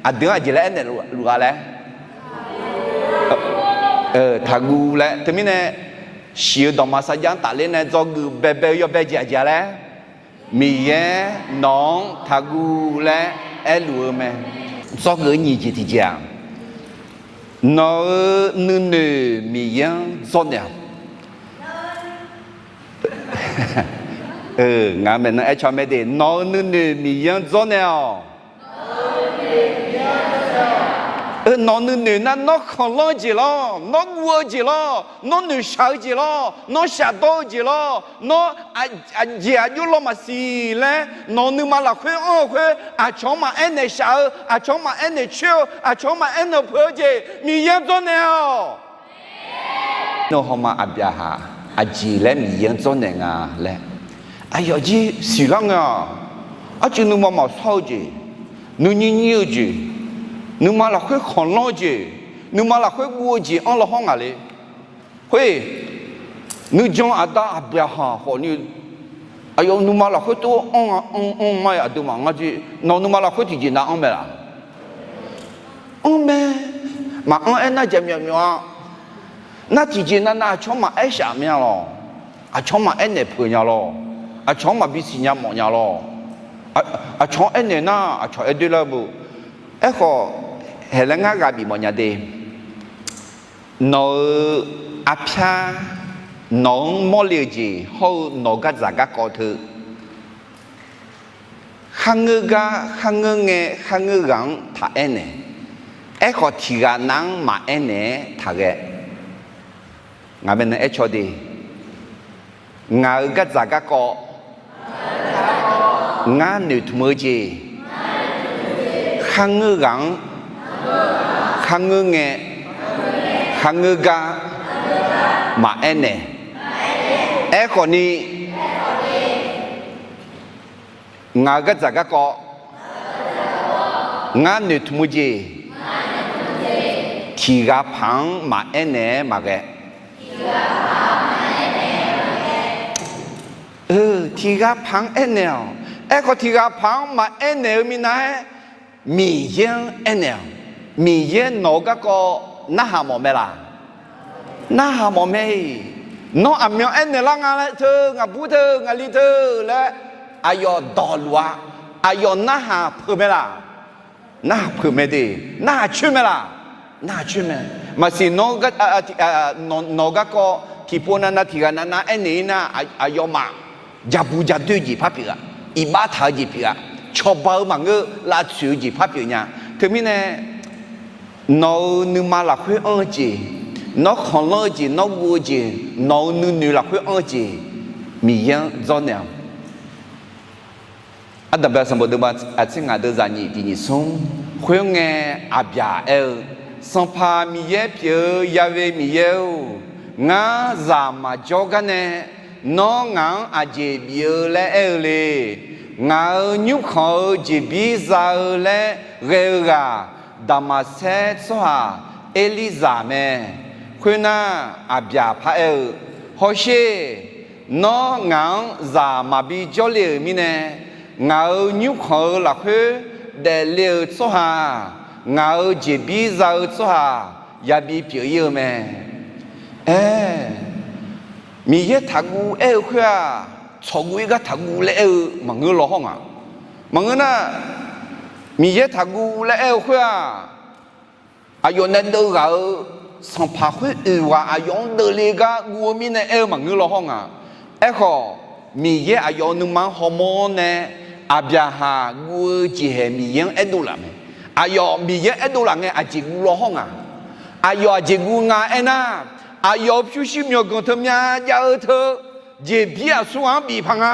aqdui-anr aqjeq laer aernaeq luf-a laer, taqguv laer. Teumirnae shiq-eu dawqma sarjax-anr tafler nae dzawgeuf baebae-eu yawbae jeq aqjeq-a laer, Miqyaer nawq-anr taqguv laer aerluf-eu mae. Dzawgeuf-eu nyiq jeq tiqjeq-aq, nawq-euq nuinoeq Miqyaer-anr dzawrnaeq-awq. Ngaq maeqnan aer caw mae de, nawq-euq nuinoeq Miqyaer-anr dzawrnaeq-awq. Nawq-euq nuinoeq nar nawr khanqlanr-eu jeq lawr, nawr guv-eu jeq lawr, nawr noeqshaq-eu jeq lawr, nawr shafdawr-eu jeq lawr, nawr aqjeq aqjox lawr maqsiq laer nawq-euq nuima lafkhoer anr-eu khoer, aqcawq-anr maqaer naeq shaf-eu, aqcawq-anr maqaer naeq coer-eu, aqcawq-anr maqaer naeq peuq-eu jeq Miqyaer-anr dzawrnaeq-awq. Nawr hawma Aqbyaqhaq aqjeq laer Miqyaer-anr dzawrnaeq nga laer, aqyawf jir siqlar ngae-aq, arcuiv nuima maqshawr-eu jeq, nuinyir nyir-eu jeq, nuima lafkhoer khanqlanr-eu jeq, nuima lafkhoer guv-eu jeq anr law hawr ngaq le. Khoer, nuijan aqda Aqbyaqhaq khawfni, aqyawf nuima lafkhoer tov anr-a, anr anr ma-iq aqduimaf ngar jir nawq nuima lafkhoer tiqjeq nav anr mae laf? Anr mae. Maqanr aernar jaqmyawf myawf-a. Nar tiqjeq nav nav aqcawq-anr maqaer shaf mya lawq. Aqcawq-anr maqaer naeq peuq nya lawq. Aqcawq-anr maqbi siqnya mawf nya lawq. Aqcawq-anr aernaeq nar aqcawq aer doer lar bu. Aerkhawf, haeq laer ngar ghaq bif mawf nya de. Nawq-euq arpyar, nawq-anr mawrle-eu jeq hawr-eu nawq-eu gardzaq garkawv teu, kharngeur gar, kharngeur ngae, kharngeur ghaq-anr taq aernaeq. Aerkhawf, tiq ghaq nav-anr maqaer naeq-aer taqghae. Ngaq maeqnan aer caw de. Ngaq-euq gardzaq garkawv, ngar noeqtmq-eu jeq, kharngeur ghaq-anr, kharngeur ngae, kharngeur gar maqaer naeq. Aerkhawf ni, ngaq-euq gardzaq garkawv, ngar noeqtmq-eu jeq, tiq ghaq paq-anr maqaer naeq-aer maqghae. Tiq ghaq paq-anr maqaer naeq-aer maqghae. Tiq ghaq paq-anr aernaeq-awq. Aerkhawf tiq ghaq paq-anr maqaer naeq-eu minav-aer, Miqyaer-anr aernaeq-awq. Miqyaer nawq-eu garkawv narhaq mawf mae laq? Narhaq mawf mae-iq. Nawr aqmyan aernaeq lar nga laer teu, ngaqbur teu, ngaqli teu laer aqyawf dawqluf-a. Aqyawf narhaq peuq mae laq? Narhaq peuq mae de. Narhaq coer mae laq? Narhaq coer mae. Maqsiq nawq-eu garkawv tiqpov navnav tiq ghaq navnav aernaeq-ir nar, aqyawfmaf jabu jadoer jeq par pyeuf-a, iqbax taq-eu jeq pyeuf-a, cawba-eu maqngeur lavtsoeq-eu jeq par pyeuf nya. Teumirnae nawq-euq nuima lafkhoer anr-eu jeq, nawr khanqlanr-eu jeq, nawr guv-eu jeq, nawq-euq nuinoeq lafkhoer anr-eu jeq, Miqyaer-anr dzawrnaeq-awq. Ardanqbae sanqbof deuvma aqtser ngaq deuvzaq nyiq tiq nyiq smr. Khoerngae, Aqbyaq aer-eu, Sanqpaq Miqyaer pyeuf-eu Ya'we Miqyaer-or, ngar zaq maqjawr gar nae nawr ngaq-anr aqjeq bif-eu laer aer-eu le. Ngaq-euq nymrkhanq-eu jeqbir za-eu laer ghae-eu ghaq, Daqmaqsaer tsawrhaq Erlirzaq mae. Khoernar, Aqbyaq paraer-eu, Hawsher, nawr ngaq-anr zaq maqbi jawrle-euq mirnae, ngaq-euq nymrkhanq-eu lafkhoer daefle-eu tsawrhaq-aq, ngaq-euq jeqbir za-eu tsawrhaq yabi pyeuf-ir-eu mae. Aer, Miqyaer taqguv aer-eu khoer-aq, tsawqguv-ir gar taqguv laer aer-eu maqngeur law hawr nga. Maqngeur nar, Miqyaer taqguv laer aer-eu khoer-aq, aqyawf nae deuv ghaq-euq sanqpaq khoer oeq ghaq aqyawf-anr deuvle gar guv-eu mirnae aer-eu maqngeur law hawr nga. Aerkhawf, Miqyaer aqyawf-euq nuima-anr hawmawr nae Aqbyaqhaq guv-eu jeqhaeq Miqyaer-anr aerdov laf mae. Aqyawf Miqyaer-anr aerdov laf ngae aqjeq guv law hawr nga. Aqyawf aqjeq guv nga aernar, aqyawf-euq pyurshuir myawqganq teu myav jav-eu teu, jeqbir aqsur ghaq-anr bif paq nga,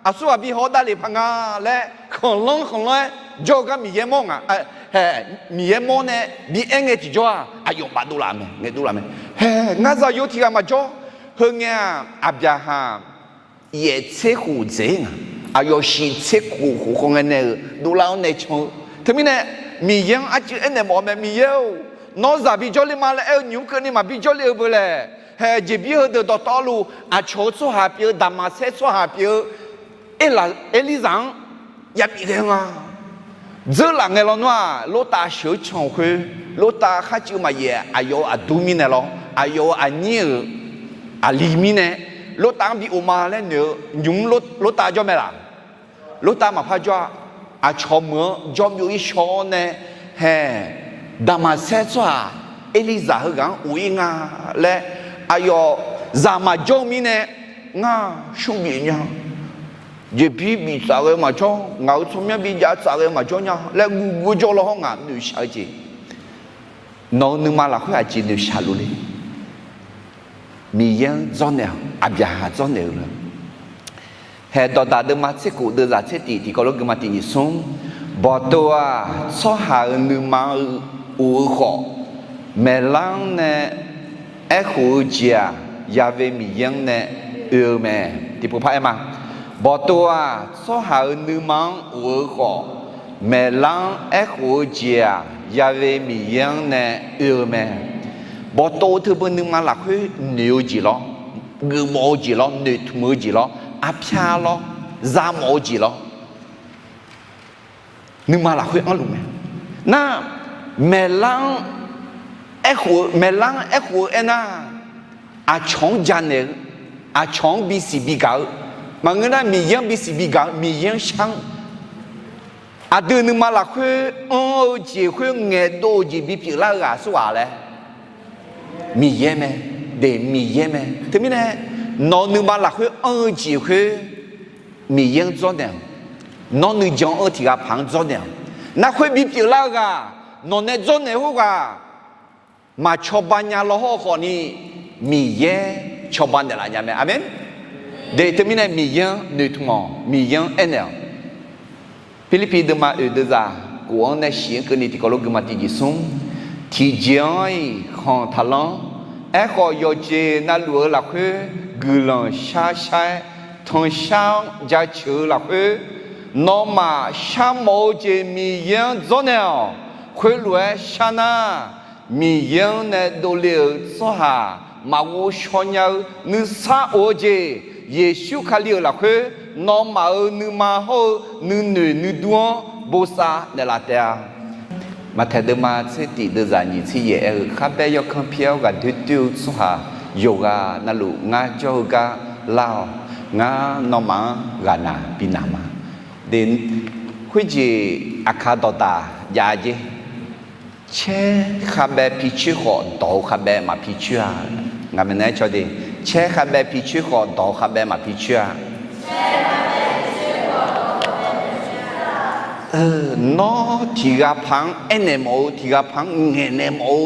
aqsur ghaq bi haw davlef paq nga laer khanqlanr khanqlanr-aer jawr-eu gar Miqyaer mawr nga. Hae, Miqyaer mawr nae bi aer ngae tiqjawr-aq, aqyawf bafdov laf mae, ngaeqdov laf mae. Hae, ngar zaqyo tiq ghaq maqjawr. Heu ngae-aq, Aqbyaqhaq yaef tser khof dzaeq-ir nga. Aqyawf shiq tser khof khof khawf ngae nae-euq dovlar-awr nae can-eu. Teumirnae, Miqyaer-anr arcuiv aernaeq mawf-eu mae, Miqyaer-or, nawr zaq bi jawrle ma laer aer-eu nymq-mr keuvni maqbi jawrle-eu beu laer. Hae, jeqbir heudeuq dawqtawvluf aqcawq-eu tsawrhaq pyeuf-eu, Daqmaqsaer tsawrhaq pyeuf-eu, Erlirzaq-anr yabi ghae-eu nga. Dzeurlaf ngae lawnmr-aq, Lortav sheuq-eu can-eu khoer, Lortav kharcuiv maqyaef aqyawf-euq aqdur mirnae lawr, aqyawf-euq aqnyir-euq aqli mirnae, Lortav-anr bi of ma laer noeq-eu nymq-mr Lortav jawr mae laq? Lortav maqpar jawr-a. Aqcawq meuq-anr jawr byov-ir shaw-awr nae, hae, Daqmaqsaer tsawrhaq Erlirzaq heughaq-anr of-ir nga laer, aqyawf zaq maqjawr-eu mirnae, ngar shur bif nya, jeqbir bif tsaf ghae maqjawr, ngaq-euq tsawrmyanr bi jav tsaf ghae maqjawr nya laer guv guv-eu jawr law hawr ngaq noeqshaq-eu jeq. Nawq-euq nuima lafkhoer aqjeq noeqshaq luf le? Miqyaer-anr dzawrnaeq-awq. Aqbyaqhaq dzawrnaeq-eu lof-aer, hae, Dawqdaq deuvma tser khof deuvzaq tser tiq tiqkawv lof guima tiq nyiq smr. Bawqtov-aq, tsawrhaq-euq nuima-eu of-eu khawf, maeqlar-anr nae aerkhof-eu jeq-aq, Ya'we Miqyaer-anr nae oe-eu mae. Tiqpov par aer ma. Bawqtov-aq, tsawrhaq-euq nuima-anr of-eu khawf, maeqlar-anr aerkhof-eu jeq-aq, Ya'we Miqyaer-anr nae oe-eu mae. Bawqtov teubeu nuima lafkhoer noeq-eu jeq lawr, geufmawf-eu jeq lawr, noeqtmq-eu jeq lawr, arpyar lawr, zamawf-eu jeq lawr, nuima lafkhoer anrluf mae. Nar, maeqlar-anr aerkhof-eu, maeqlar-anr aerkhof-eu aernar, aqcawq-anr janaeq-eu, aqcawq-anr bisiq bigaq-eu, maqngeur nar Miqyaer-anr bisiq bigaq-eu, Miqyaer-anr shar-anr, aqdui nuima lafkhoer anr-eu jeq khoer ngaeqdov-eu jeq bipyeuf lar-eu ghaq aqsurghaq laer, Miqyaer mae. De, Miqyaer mae. Teumirnae, nawq-euq nuima lafkhoer anr-eu jeq khoer Miqyaer-anr dzawrnaeq-awq. Nawr nuijan-eu tiq ghaq paq-anr dzawrnaeq-awq. Nar khoer bipyeuf lar-eu ghaq, nawq nae dzawrnaeq khoerghaq maqcawba nya law hawr-eu khawfni, Miqyaer cawba naeqlaf nya mae. Aqmeq. De, teumirnae Miqyaer-anr noeqtmq-awq, Miqyaer-anr aernaeq-awq. Pirlirpiv deuvma oeq deuvzaq kof-anr nae shiq-anr keuvni tiqkawv lof guima tiq nyiq smr. Tiqjeq-anr-iq khanq taqlanr. Aerkhawf, yawqjeq navluf-eu lafkhoer guiqlanq shar shar-aer, tanqshar-anr jaceuq-eu lafkhoer, nawmaf sharmawf-eu jeq Miqyaer-anr dzawrnaeq-awq. Khoerlof-aer shar nar, Miqyaer-anr nae dovle-euq tsawrhaq maqghov shaw nya-eu nuisar of-eu jeq, Yeqsur Kali-euq lafkhoer nawmaf-euq nuima hawr-eu nuinoeq nuidur-anr bosav naeqlaf taef-a. Maqtaeq deuvma tser tif deuvzaq nyiq tser yaef aer-eu, Kharbaev yawkanr pir-awr ghaqdoer doer-eu tsawrhaq yawqghaq navluf ngar jawr-eu gar lar-awq. Ngar nawmaf-anr ghaqnaq binaq ma. Khoerjeq aqkaq dawqdaq jav-a jer. Caer kharbaev pi coer khawf dawq-eu kharbaev maq pi coer-a. Ngaq maeqnan aer caw de, caer kharbaev pi coer khawf dawq-eu kharbaev maq pi coer-a. Nawr tiq ghaq paq-anr aernaeq mawf-eu, tiq ghaq paq-anr ngaeqnaeq mawf-eu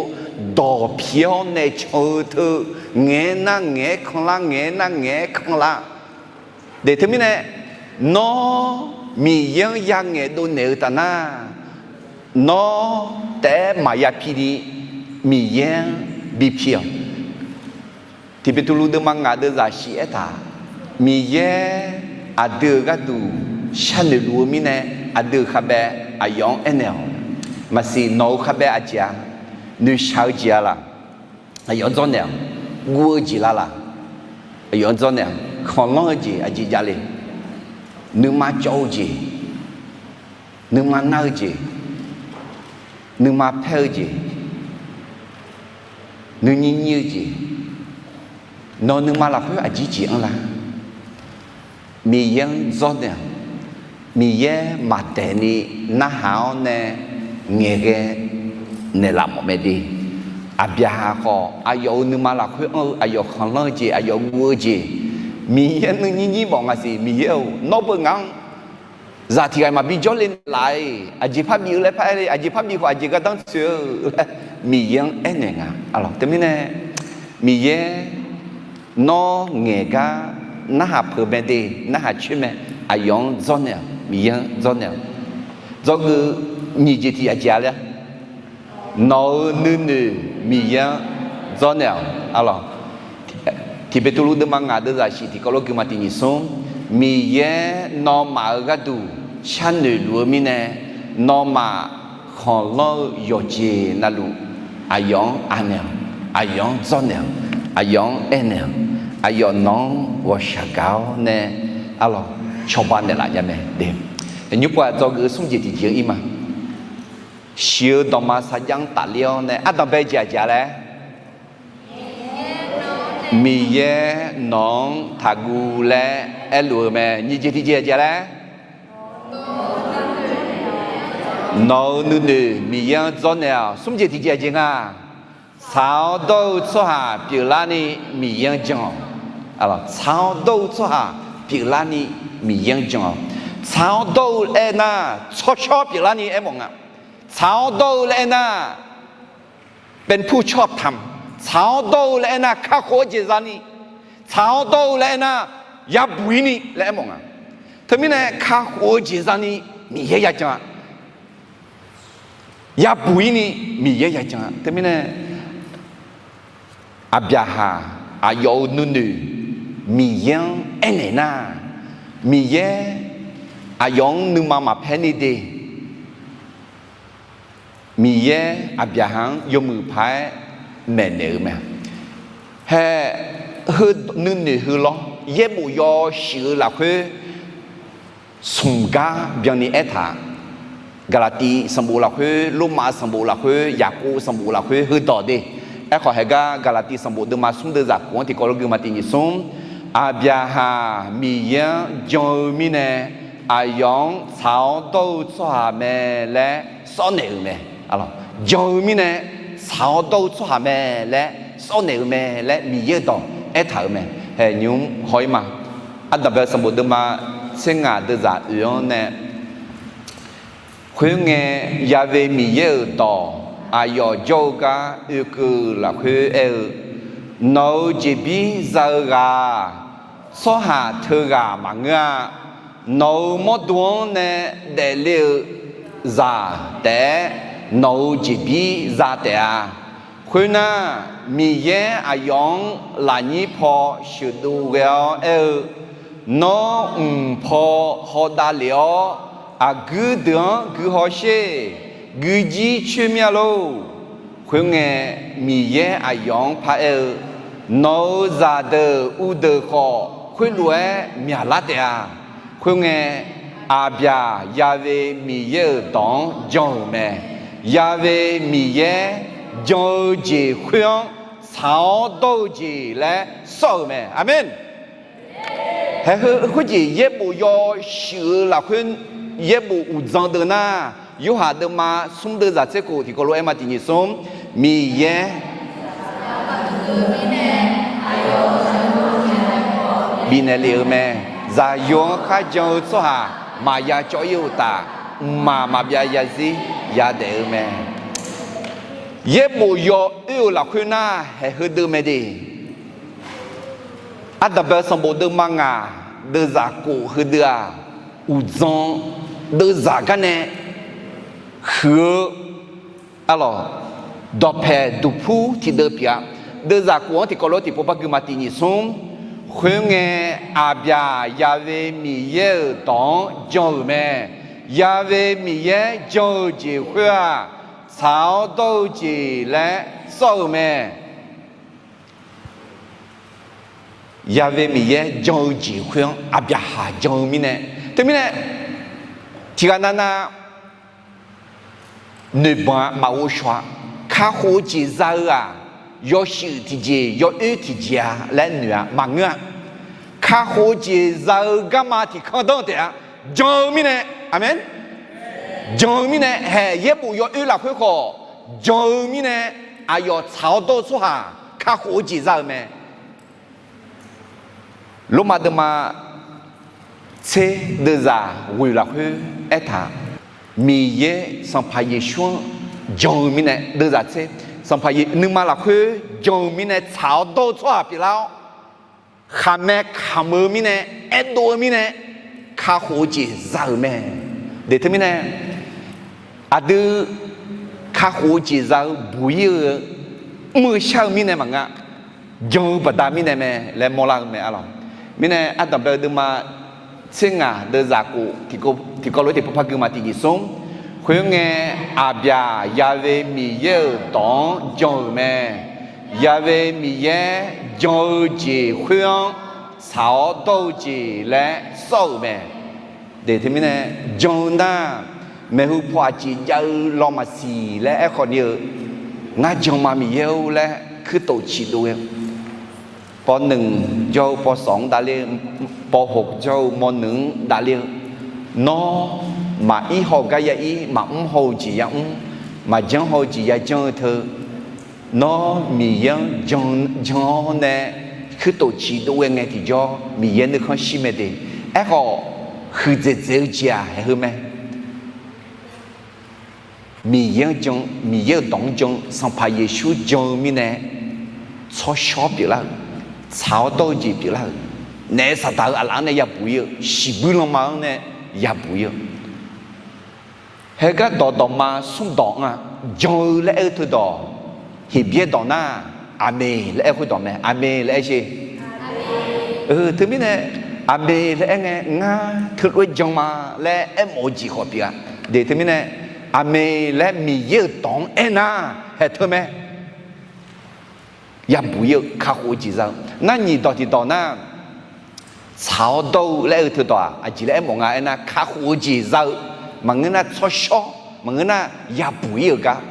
dawq pi-awr nae can-eu teu, ngaeq-aer nar ngaeq-aer kanlar, ngaeq-aer nar ngaeq-aer kanlar. De teumirnae, nawr Miqyaer-anr yangaeq dovnaeq-eu taf nar, nawr taef-aer maqya pi ni Miqyaer-anr bi pi-awq. Tiq Beqtuvluv deuvma ngaq deuvzaq shif aertaq, Miqyaer aqdui-euq gharduq sharnoeq luf-eu mirnae, aqdui-euq kharbaev aqyawf-anr aernaeq-awq. Maqsiq nawq-euq kharbaev aqjeq-a, noeqshaq-eu jeq-a laq, aqyawf-anr dzawrnaeq-awq. Guv-eu jeq la laq, aqyawf-anr dzawrnaeq-awq. Khanqlanr-eu jeq aqjeq javle, nuima cawv-eu jeq, nuima nar-eu jeq, nuima paer-eu jeq, nuinyir nyir-eu jeq, nawq nuima lafkhoer aqjeq jeq anrlar. Miqyaer-anr dzawrnaeq-awq. Miqyaer maqdaeq ni narhaq-awr nae ngaeqghae naeqlaf mawf mae de. Aqbyaqhaq khawf, aqyawf-euq nuima lafkhoer anr-eu, aqyawf khanqlanr-eu jeq, aqyawf guv-eu jeq, Miqyaer nuinyir nyir mawf ngaq siq. Miqyaer-or, nawr beu ngaq-anr zaq tiq ghaq maqbi jawrle laf-iq, aqjeq parbi-eu laer par-aer le, aqjeq parbi khawf aqjeq gardanr tsoeq-eu laer, Miqyaer-anr aernaeq nga. Teumirnae, Miqyaer nawr ngaeq gar narhaq peuq mae de, narhaq coer mae, aqyawf-anr dzawrnaeq-awq, Miqyaer-anr dzawrnaeq-awq. Dzawgeuf nyiq jeq tiq jeq aqjeq-a laer, nawq-euq nuinoeq Miqyaer-anr dzawrnaeq-awq. Tiq Beqtuvluv deuvma ngaq deuvzaq shif tiqkawv lof gui ma tiq nyiq smr, Miqyaer nawmaf-euq gharduq sharnoeq luf-eu mirnae, nawmaf khanqlanr-eu yawqjeq navluf aqyawf-anr anaeq-awq, aqyawf-anr dzawrnaeq-awq, aqyawf-anr aernaeq-awq, aqyawf nawq-anr ghawqshaq gaq-awr nae, arlawq, cawba naeqlaf nya mae de. Nymr pov-aq, dzawgeuf-eu smr jeq tiqjeq-anr ir ma. Shiq-eu dawqma sarjax-anr tafler-awr nae ardanq bae jeq aqjeq-a laer, Miqyaer nawq-anr taqguv laer aerluf-eu mae. Nyiq jeq tiqjeq aqjeq-a laer, nawq-euq nuinoeq Miqyaer-anr dzawrnaeq-awq. Smr jeq tiqjeq aqjeq nga, tsaq-awr dawr-eu tsawrhaq pyeuflarni Miqyaer-anr jan-awq. Tsaq-awr dawr-eu tsawrhaq pyeuflarni Miqyaer-anr jan-awq. Tsaq-awr dawr-eu laer aernar, tsawrshawr pyeuflarni aermawf nga. Tsaq-awr dawr-eu laer aernar, เป็นผู้ชอบธรรม. Tsaq-awr dawr-eu laer aernar, kakhof-eu jeq zani. Tsaq-awr dawr-eu laer aernar, yabuq-ir ni laer aermawf nga. Teumirnae kakhof-eu jeq zani Miqyaer yajan-a. Yabuq-ir ni Miqyaer yajan-a. Teumirnae, Aqbyaqhaq aqyawf-euq nuinoeq Miqyaer-anr aernaeq nar, Miqyaer aqyawf-anr nuima maqpaer ni de. Miqyaer Aqbyaqhaq-anr yawmuiq paq-aer maeqnaeq-eu mae. Hae, nuinoeq heulawr yaerbof yawshuif-eu lafkhoer smq gar byanni aertaq. Gaqlaqtiv sanqbof lafkhoer, Lormav sanqbof lafkhoer, Yaqkov sanqbof lafkhoer heudawq de. Aerkhawf, haegar Gaqlaqtiv sanqbof deuvma smr deuvzaq khof-anr tiqkawv lof gui ma tiq nyiq smr, Aqbyaqhaq Miqyaer-anr jan-eu mirnae, aqyawf-anr tsaq-awr dawr-eu tsawrhaq mae laer sawrnaeq-euq mae. Jan-eu mirnae, tsaq-awr dawr-eu tsawrhaq mae laer sawrnaeq-euq mae laer Miqyaer-eu dawq aertaq-euq mae. Hae, nymr haw-ir ma. Ardanqbae sanqbof deuvma tser ngaq deuvzaq oeq-anr nae, khoerngae, Ya've Miqyaer-euq dawq aqyawf jawr-eu gar oekeuv lafkhoer aer-eu, Nawq-euq jeqbir za-eu ghaq-aq, tsawrhaq teughaq maqngeur-a. Nawq-euq mawrdo-anr nae daefle-eu zaq taef-aer nawq-euq jeqbir za taef-a. Khoernar, Miqyaer aqyawf-anr lafnyir paw sheuqdov ghae-awr aer-eu, Nawr mq paw hawdav lef-awr, aqguir deuq-anr guihaw sher. Guijir coer mir-a lor. Khoerngae, Miqyaer aqyawf-anr paraer-eu, Nawq-euq zaqdeuq uvdeuq khawf, khoerlof-aer myaqlar taef-a. Khoerngae, Aqbyaq Ya'we Miqyaer-euq dawq-anr jan-euq mae. Ya'we Miqyaer jan-eu jeq khoer-anr tsaq-awr dawr-eu jeq laer sawr-euq mae. Aqmen. Haeqheu khoerjeq yaerbof yawshuif-eu lafkhoer yaerbof uqdzan deuv nar, Yorhaq deuvma smr deuvzaq tser khof tiqkawv lof-aer ma tiq nyiq smr, Miqyaer bifnaeq lef-eu mae. Zaqyo-anr kharjan-eu tsawrhaq maqya cawv-ir-eu uqtaf, mqmaq maqbyav zarzir yadaef-eu mae. Yaerbof yawoer-euq lafkhoer nar, haeqheu deuv mae de. Ardanqbae-eu sanqbof deuvma ngaq deuvzaq khof heudeuv-aq, uqdzan deuvzaq gar nae huiq-eu, arlawq, dawqpaeq duqpur tiqdeuv pyeuf-a. Deuvzaq khof-anr tiqkawv lof tiqpov par gui ma tiq nyiq smr. Khoerngae, Aqbyaq Ya'we Miqyaer-euq dawq-anr jan-euq mae. Ya'we Miqyaer jan-eu jeq khoer-aq, tsaq-awr dawr-eu jeq laer sawr-euq mae. Ya'we Miqyaer jan-eu jeq khoer-anr Aqbyaqhaq jan-eu mirnae, teumirnae tiqghaq navnav noeqbanq-a maqghov shaw-a. Kakhof-eu jeq za-eu-aq, yawshuif tiqjeq yawoer tiqjeq-a laer noeq-a maqngeur-a. Kakhof-eu jeq za-eu garma tiqkanr danr taef-a. Jan-eu mirnae, aqmen, jan-eu mirnae, haeq yaerbof yawoer lafkhoer khawf, jan-eu mirnae, aqyawf tsaq-awr dawr-eu tsawrhaq kakhof-eu jeq za-euq mae. Lormav deuvma tser deuvzaq ghoeq lafkhoer aertaq, Miqyaer Sanqpaq Yeqsur-anr jan-eu mirnae, deuvzaq tser, Sanqpaq Yeq nuima lafkhoer jan-eu mirnae tsaq-awr dawr-eu tsawrhaq pyeuflar-awr, khaqmae kamq-eu mirnae, aerdov-eu mirnae, kakhof-eu jeq za-euq mae. De teumirnae, aqdui kakhof-eu jeq za-eu buq-ir-eu, mr-eu shar-eu mirnae maqngeur-a, jan-eu baqda mirnae mae laer mawrlar-eu mae, arlawq. Mirnae ardanqbae-eu deuvma tser ngaq deuvzaq khof tiqkawv lof tiqpov par gui ma tiq nyiq smr. Khoerngae, Aqbyaq Ya'we Miqyaer-euq dawq-anr jan-euq mae. Ya'we Miqyaer jan-eu jeq khoer-anr tsaq-awr dawr-eu jeq laer sawr-euq mae. De teumirnae, jan-eu nar, maeqhu paw aqjeq jav-eu law maqsiq laer aerkhawf ni-eu, ngar jan ma Miqyaer-or laer kuirtof ciqdov ghae-eu, pawv nmq jawr-eu pawv sawq-anr davler-eu, pawv hoq jawr-eu mawv nmq-anr davler-eu, nawr maqir haw-eu gar ya ir, maqmr haw-eu jeq ya mr, maqjanr haw-eu jeq ya janr-eu teu, nawr Miqyaer-anr jan-awr nae kuirtof ciqdov ghae ngae tiqjawr Miqyaer nuikhanr shir mae de. Aerkhawf, huiqdzaeq dzaeq-eu jeq-aq haeqheu mae. Miqyaer-anr jan, Miqyaer-euq dawq-anr jan, Sanqpaq Yeqsur jan-eu mirnae, tsawrshawr pyeuflar-euq, tsaq-awr dawr-eu jeq pyeuflar-euq, naef saqdaq-eu aqlaf-anr nae yabuq ir-eu, shiqbuir lanma-anr nae yabuq ir-eu, heugar dawqdawqma smrdawq-anr-aq, jan-eu laer aer-eu teudawq, Heqbyaer dawq nar, Aqmeq laer aer khoerdawq mae. Aqmeq laer aer sher. Teumirnae, Aqmeq laer aer ngae, ngar teulof-aer jan ma laer aermawf-eu jeq khawf pyeuf-a. De teumirnae, Aqmeq laer Miqyaer-euq dawq-anr aernar, haeq teu mae. Yabuq ir-eu kakhof-eu jeq za-eu nar, nyiq dawq tiq dawq nar, tsaq-awr dawr-eu laer aer-eu teudawq-aq, aqjeq laer aermawf nga aernar, kakhof-eu jeq za-eu, maqngeur nar tsawrshawr, maqngeur nar yabuq ir-euq gar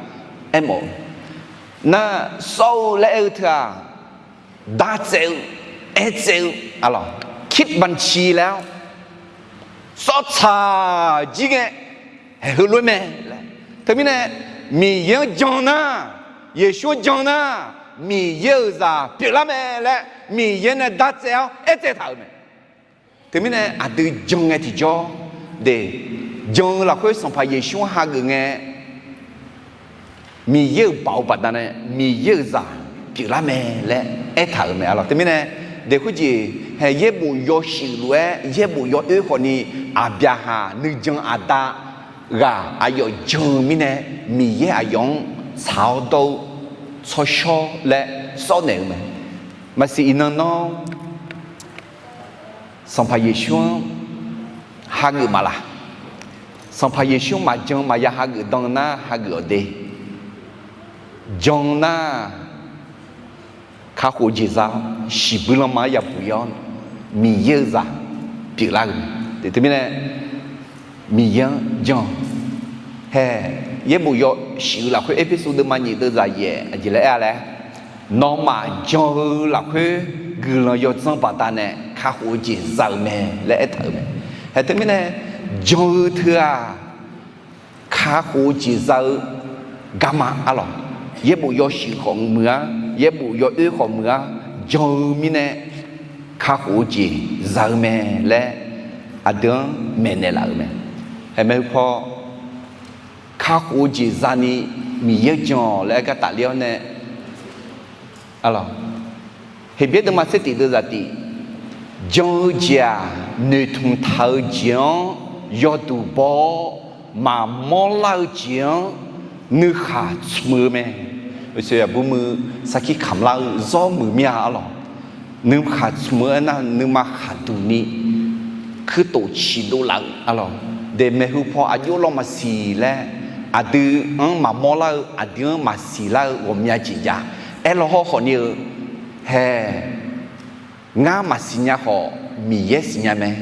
aermawf-eu nar, sawr-eu laer aer-eu teu-aq, dartsaev-eu, aertsaev-eu, arlawq, kit banci laer-awr, sawrtsaq jir ngae, haeqheu lof-aer mae laer. Teumirnae, Miqyaer-anr jan nar, Yeqsur-anr jan nar, Miqyaer-euq zaq pyeuflar mae laer Miqyaer nae dartsaev-awr aertsaev taq-euq mae. Teumirnae aqdui jan ngae tiqjawr, de, jan-eu lafkhoer Sanqpaq Yeqsur-anr hageuf ngae, Miqyaer-euq baoq-eu baqdanae Miqyaer-euq zaq pyeuflar mae laer aertaq-euq mae, arlawq. Teumirnae, de khoerjeq hae yaerbof yawshuif lof-aer yaerbof yawoer khawfni, Aqbyaqhaq nuijan aqda ghaq aqyawf jan-eu mirnae, Miqyaer aqyawf-anr tsaq-awr dawr-eu tsawrshawr laer sawr naeq-eu mae. Maqsiq iqnan nawr Sanqpaq Yeqsur-anr hageuf maqlaq? Sanqpaq Yeqsur maqjan maqya hageuf dan nar hageuf-awq de. jan nar, kakhof-eu jeq za-awr, shiqbuir lanma-anr yabuq ir-awr, Miqyaer-euq zaq pyeuflar-eu mae. Teumirnae, Miqyaer-anr jan-awq. Hae, yaerbof yawshuif-eu lafkhoer Erpersu deuvma nyiq deuvzaq yaef aqjeq laer aer-a laer, nawmaf jan-eu lafkhoer guiqlanq yawdzanr baqdanae kakhof-eu jeq za-eu mae laer aertaq-euq mae. Hae, teumirnae, jan-eu teu-aq, kakhof-eu jeq za-eu garma arlawq. Yaerbof yawshuif khawf muiq-ar, yaerbof yawoer khawf muiq-ar, jan-eu mirnae kakhof-eu jeq za-eu mae laer aqdui-anr maeqnaeq laf-euq mae. Hae, maeqhu paw, kakhof-eu jeq zani Miqyaer jan-awq laer aer gar tafler-awr nae, arlawq, Heqbyaer deuvma tser tif deuvzaq tif, jan-eu jeq-aq, noeqtmq taq-eu jeq-anr yawduq baw-awr maqmawr lar-eu jeq-anr nuikhaq tsmq-eu mae. Uqshoe aqbur muiq sarkir kamq lar-eu zawr muiq mir-a arlawq. Nuikhaq tsmq-eu aernar, nuima khaqduq ni kuirtof ciqdov laf-eu arlawq. De maeqhu paw aqjox lawr maqsiq laer, aqdui-anr maqmawr lar-eu, aqdui-anr maqsiq lar-eu ghawqmya jeq jav. Aerlaw hawrkhawf ni-eu, hae, ngar maqsiq nya khawf, Miqyaer siqnya mae.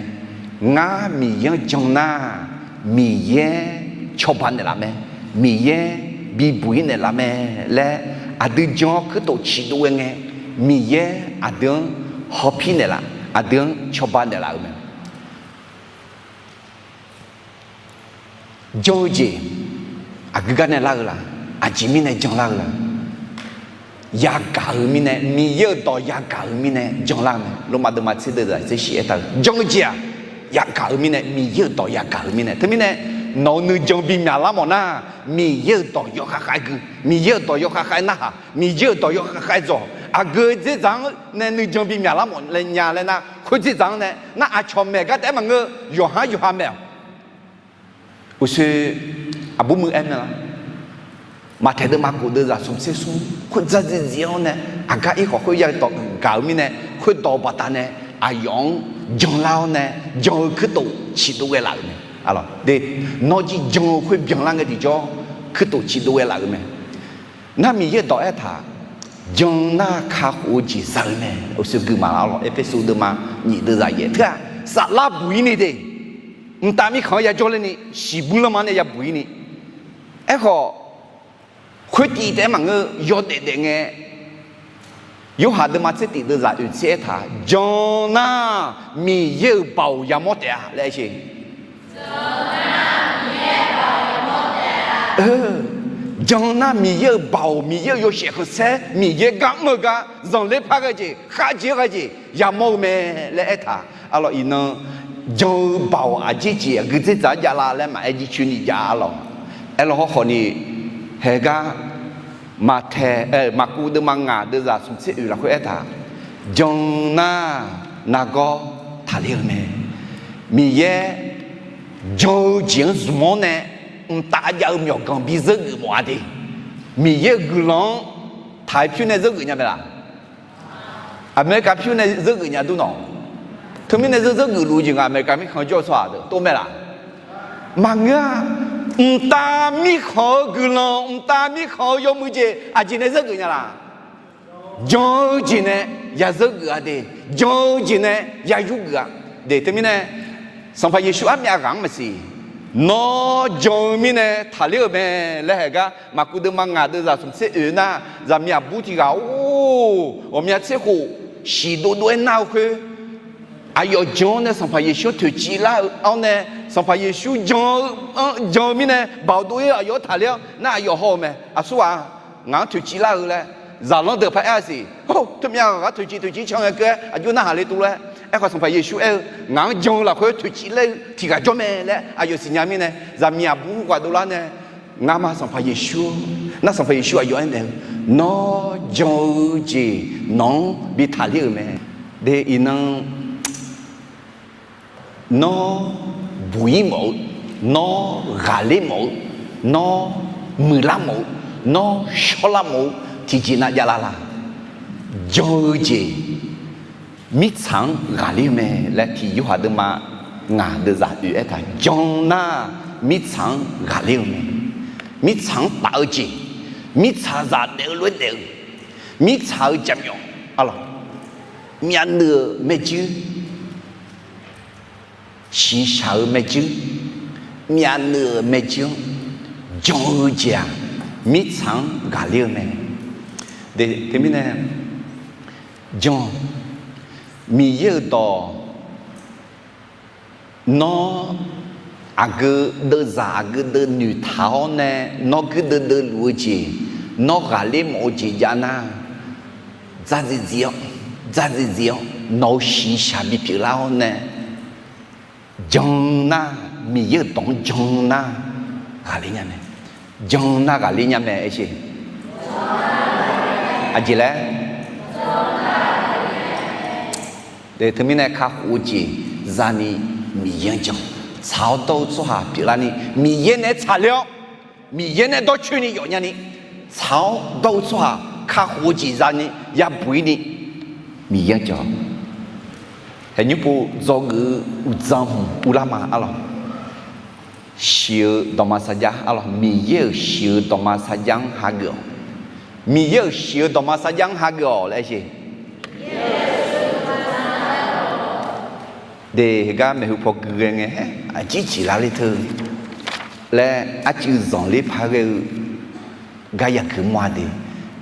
Ngar Miqyaer-anr jan nar, Miqyaer cawba naeqlaf mae. Miqyaer bibuq ir naeqlaf mae laer aqdui jan-awr kuirtof ciqdov ghae ngae, Miqyaer aqdui-anr hawpir naeqlaf, aqdui-anr cawba naeqlaf-euq mae. Jan-eu jeq aqgeu gar nae lar-eu la? Aqjeq mirnae jan lar-eu la? Yagaq-euq mirnae, Miqyaer-euq dawq yagaq-euq mirnae jan lar-eu mae. Lormav deuvma tser deuvzaq tser shif aertaq-eu, jan-eu jeq-aq, yagaq-euq mirnae, Miqyaer-euq dawq yagaq-euq mirnae. Teumirnae, nawq-euq nuijan bimyaq lar mawf nar, Miqyaer-euq dawq yawkhav khav gui, Miqyaer-euq dawq yawkhav khav narhaq, Miqyaer-euq dawq yawkhav khav dzawq. Aqgeu dzerdzaq-anr nae nuijan bimyaq lar mawf laer nya laer nar, khoer dzerdzaq-anr nae nar, aqcawq maeq gar taef-aer maqngeur, yawqhar yawqha maeq-awq. Uqshoe aqbur muiq aer mae-a. Maqtaeq deuvma kof deuvzaq smq tser smr khoer dzardziv dziv-awr nae, aqgar ir khawf khoer ya dawq gaq-eu mirnae, khoerdawq baqdanae aqyawf-anr janlar-awr nae, jan-eu kuirtof ciqdov ghae laf-euq mae. Nawr jir jan-eu khoer byanlar ngae tiqjawr, kuirtof ciqdov ghae laf-euq mae. Nar Miqyaer dawq aertaq, jan nar kakhof-eu jeq za-eu mae. Uqshoe gui maqlar lawq. Erpersu deuvma nyiq deuvzaq yaef teu-aq, saflar buq ir ni de, mqtav mirkhanq-anr yajawr ler ni, shiqbuir lanma nae yabuq ir ni. Aerkhawf, khoertiv taef-aer maqngeur, yawdaef daef ngae, Yorhaq deuvma tser tif deuvzaq oeq tser aertaq, jan nar Miqyaer-euq baoq yamawr taef-a laer aer sher. Jan nar Miqyaer-euq baoq, Miqyaer-euq yawshaef khanqsaer, Miqyaer gar mr-eu gar zanqler par ghae jeq, khavjeq-anr ghae jeq yamawr-eu mae laer aertaq. Arlawq iqnan, jan-eu baoq aqjeq jeq aqgeu dzerdzaq-anr javlar laer maqaer jircoer ni jav-a lawq. Aerlaw hawrkhawf ni, haegar, maqtaeq, maqkuv deuvma ngaq deuvzaq smq tser oeq lafkhoer aertaq, jan nar nargawr taqler-eu mae. Miqyaer jan-eu jeq-anr zmq-awr nae mqtav jav-eu myawqganq bi zeur geuf mawf-a de. Miqyaer-euq guiqlanq-anr taq-aer pyur nae zeur geuf nya mae laf? Aqmeqkaq pyur nae zeur geuf nya dur nawq. Teumirnae zeur zeur geuf luf-eu jeq ngaq Aqmeqkaq mirkhanq jawr-eu tsawrhaq deuq tov mae laf? Maqngeur-a. Mqtav mirkhanq-eu guiqlanq, mqtav mirkhanq-eu yawmuiq jeq aqjeq nae zeur geuf nya laf? Jan-eu jeq nae ya zeur geuf-a de. Jan-eu jeq nae ya yur geuf-a de. Teumirnae, Sanqpaq Yeqsur armyav ghaq-anr maqsiq, nawr jan-eu mirnae taqler-euq mae laer haegar, maqkuv deuvma ngaq deuvzaq smq tser oeq nar, zaqmiq aqbur tiq ghaq-or, ghawqmya tser khof shiq dovdov-aer nar-eu khoer, aqyawf jan-awr nae Sanqpaq Yeqsur-anr toeqciv lar-eu-awr nae, Sanqpaq Yeqsur jan-eu, jan-eu mirnae baoq dov-ir-eu aqyawf-anr taqler-awr nar, aqyawf haw-eu mae. Aqsur ghaq, ngaq-anr toeqciv lar-eu laer zaqlanr deuq paq-aer-a siq. Hawr, teumyav ghaq gar toeqciv toeqciv can ngae keuv-aer aqjox narhaq le tov laer. Aerkhawf Sanqpaq Yeqsur aer-eu, ngaq-anr jan-eu lafkhoer toeqciv ler-eu tiq ghaq jawr mae laer aqyawf siqnya mirnae, zaqmiq aqbur khoerghaq dovlar nae, ngar ma Sanqpaq Yeqsur, nar Sanqpaq Yeqsur aqyawf aernaeq-eu, nawr jan-eu jeq nawq-anr bi taqler-euq mae. De iqnan, nawr buq-ir mawf-eu, nawr ghaqler mawf-eu, nawr muiqlar mawf-eu, nawr shawrlar mawf-eu tiqjeq nav javlar la? Jan-eu jeq mirtsaq-anr ghaqler-eu mae laer tiq Yorhaq deuvma ngaq deuvzaq oeq aertaq, jan nar mirtsaq-anr ghaqler-eu mae. Mirtsaq-anr taf-eu jeq, Mirtsaqzaq daef-eu lof-aer daef-eu, mirtsaq-eu jaqmyawf, arlawq, myavnuiv-euq maerjuir, shiqshaq-eu maerjuir, myavnuiv-euq maerjuir-anr jan-eu jeq-aq, mirtsaq-anr ghaqler-eu mae. Teumirnae, jan, Miqyaer-euq dawq, nawr aqgeu deuvzaq aqgeu deuv noeqtaq-awr nae, nawr guirdeuv deuvluf-eu jeq, nawr ghaqler mawf-eu jeq jav nar, dzardziv dziv-awr, dzardziv dziv-awr nawq-euq shiqshaq bipyeuf lar-awr nae, jan nar, Miqyaer-euq dawq-anr jan nar, ghaqler nya mae. Jan nar ghaqler nya mae, aer sher. Aqjeq laer Teumirnae kakhof-eu jeq zani Miqyaer-anr jan. Tsaq-awr dawr-eu tsawrhaq pyeuflarni, Miqyaer naeq-aer tsaqler-awr, Miqyaer nae dawrcoeni yawfnya ni, tsaq-awr dawr-eu tsawrhaq kakhof-eu jeq zani yabuq-ir ni, Miqyaer-anr jan. Haeqnymr pov dzawgeuf-eu uqdzan hmq uvlar ma, arlawq. Shiq-eu dawqma sarjax, arlawq, Miqyaer-euq shiq-eu dawqma sarjax-anr hageuf-awq. Miqyaer-euq shiq-eu dawqma sarjax-anr hageuf-awq laer aer sher. De, heugar maeqhu paw gui ghae ngae, haer aqjir jeq lar ler teu laer arcuiv zanqler par ghae-eu gar yagui mawr-a de.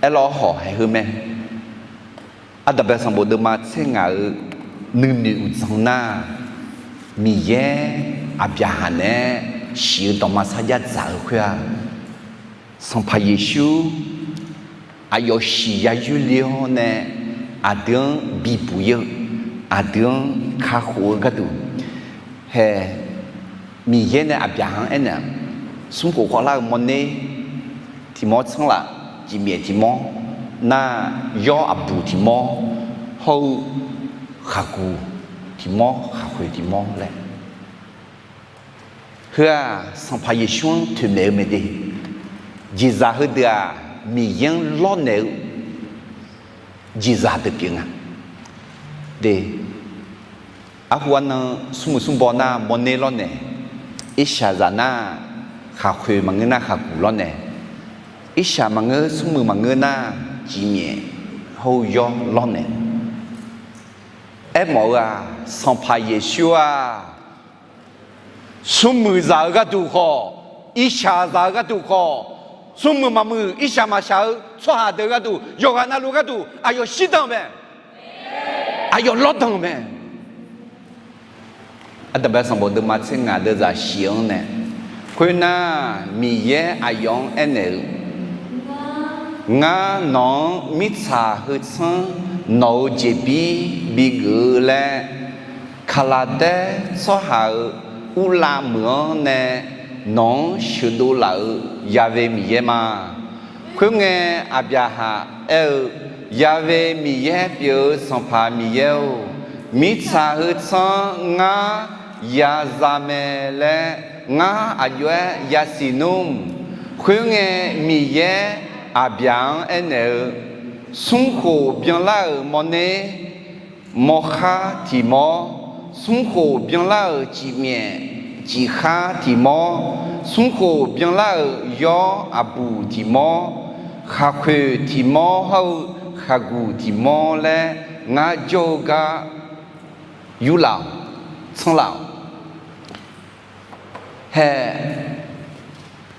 Aerlawr hawq haeq heu mae. Aqdaq bae sanqbof deuvma tser ngaq-euq nuinoeq uqdzan nar, Miqyaer Aqbyaqhaq naeq-aer shiq-eu dawqma sarjax dzaq-eu khoer-aq, Sanqpaq Yeqsur aqyawf shiq ya yoerle-awr nae, aqdui-anr bibuq-ir-eu, aqdui-anr kakhof-eu gharduq, hae, Miqyaer nae Aqbyaqhaq-anr aernaeq-aq, smrkhof khawvlar-eu mawrner tiqmawr tsanr laf, cifmyaef tiqmawr nar, yawr aqbuq tiqmawr hawr-eu khaqguq tiqmawr, khaqkhoeq tiqmawr laer. Heu-aq, Sanqpaq Yeqsur-anr toeqmaeq-eu mae de. Jeqzaq heudeuq-aq, Miqyaer-anr lawrnaeq-eu jeqzaq deuq pyeuf nga. De, arhu arnan smrmuiq smrbaw nar mawrner lawrnaeq, irshaqzaq nar khaqkhoeq maqngeur nar khaqguq lawrnaeq, irshaq maqngeur smrmuiq maqngeur nar cifmyaef hawr-eu yawr lawrnaeq. Aermawf-eu-aq, Sanqpaq Yeqsur-aq, smrmuiq zaq-eu gharduq khawf, irshaq zaq-eu gharduq khawf, smrmuiq maqmuiq irshaq maqshaq-eu tsawrhaq deuq gharduq, yawqghaq navluf gharduq aqyawf shirdan-eu mae. Aqyawf lawrdan-eu mae. Aqdaq bae sanqbof deuvma tser ngaq deuvzaq shif-anr nae, khoernar, Miqyaer aqyawf-anr aernaeq-eu, Ngar nawq-anr mirtsaq heu tsanr nawq-euq jeqbir bigeuf-eu laer, Kaqlaqdaer tsawrhaq-euq urlav meuq-anr nae nawq-anr sheuqdov laf-euq Ya've Miqyaer ma. Khoerngae, Aqbyaqhaq aer-eu, Ya've Miqyaer pyeuf-eu Sanqpaq Miqyaer-or, mirtsaq heu tsanr ngar ya za mae laer ngar aqjox-aer yasiq nmr. Khoerngae, Miqyaer Aqbyaq-anr aernaeq-eu, Smrkhof byanlar-euq mawrner, mawrkhar tiq mawr, smrkhof byanlar-euq cifmyaef cifkhar tiq mawr, smrkhof byanlar-euq yawr aqbuq tiq mawr, khaqkhoeq tiq mawr hawr-eu khaqguq tiq mawr laer ngar jawr-eu gar yurlaf-awq, tsanr laf-awq. Hae,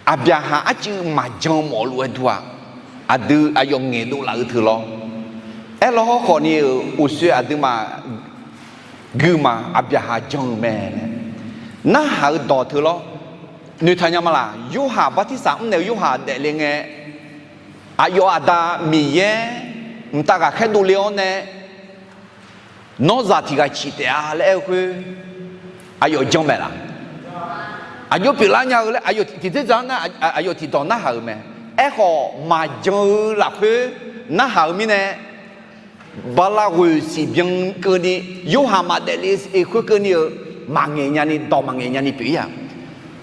Aqbyaqhaq arcuiv maqjan mawf lof-aer dur-aq, aqdui aqyawf ngaeqdov laf-eu teu lawr. Aerlawr hawrkhawf ni-euq uqshoe aqduimaf guima Aqbyaqhaq jan-eu mae. Narhaq-eu dawq teu lawr. Noeqtaq nya ma laq? Yorhaq bartirsaq mrnaeq-eu Yorhaq daefle ngae, aqyawf aqda Miqyaer mqtav ghaqkhaer dovle-awr nae, Nawr zaq tiq ghaq ciq taef-a laer aer-eu khoer, aqyawf jan maeq laq? Aqjox pyeuflar nya-eu laer aqyawf tiqdzer dzaq-anr nar, aqyawf tiqdawq narhaq-euq mae. Aerkhawf, maqjan-eu lafkhoer narhaq-euq mirnae, bala ghoeq siqbyan keuvni, Yorhaq maqdaef le-eu khoer keuvni-euq, maqngaeq nyani, dawq maqngaeq nyani pyeuf-ir-aq.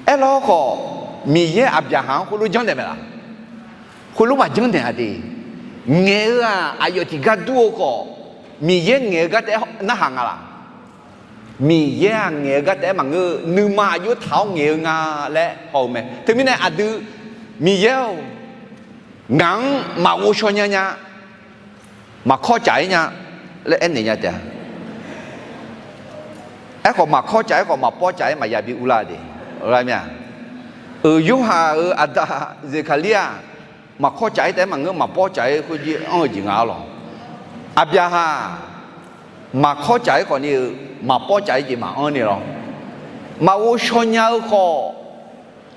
Aerlawr khawf, Miqyaer Aqbyaqhaq-anr khoerlof janrnaeq maeq laq? Khoerlof maqjanr naeq-a de. Ngaeq-eu-aq, aqyawf tiqgar dur-eu khawf, Miqyaer ngaeq-eu gar taef-aer narhaq nga laq? Miqyaer-aq ngaeq-eu gar taef-aer maqngeur-eu, nuima aqjox taq-awr ngaeq-eu nga laer haw-eu mae. Teumirnae aqdui, Miqyaer-or, Ngaq-anr maqghov shaw nya nya, maqkawr caf-ir nya laer aernaeq nya taef-a. Aerkhawf, maqkawr caf-ir khawf maqpawr caf-ir maqya bi urlar de. Lar mir-a. Euq Yorhaq-euq aqda Zeqkaqlir-aq, maqkawr caf-ir taef-aer maqngeur, maqpawr caf-ir khoerjir anr-eu jeq nga arlawq. Aqbyaqhaq maqkawr caf-ir khawf ni-euq, maqpawr caf-ir jeq maqanr ni lawr. Maqghov shaw nya-eu khawf,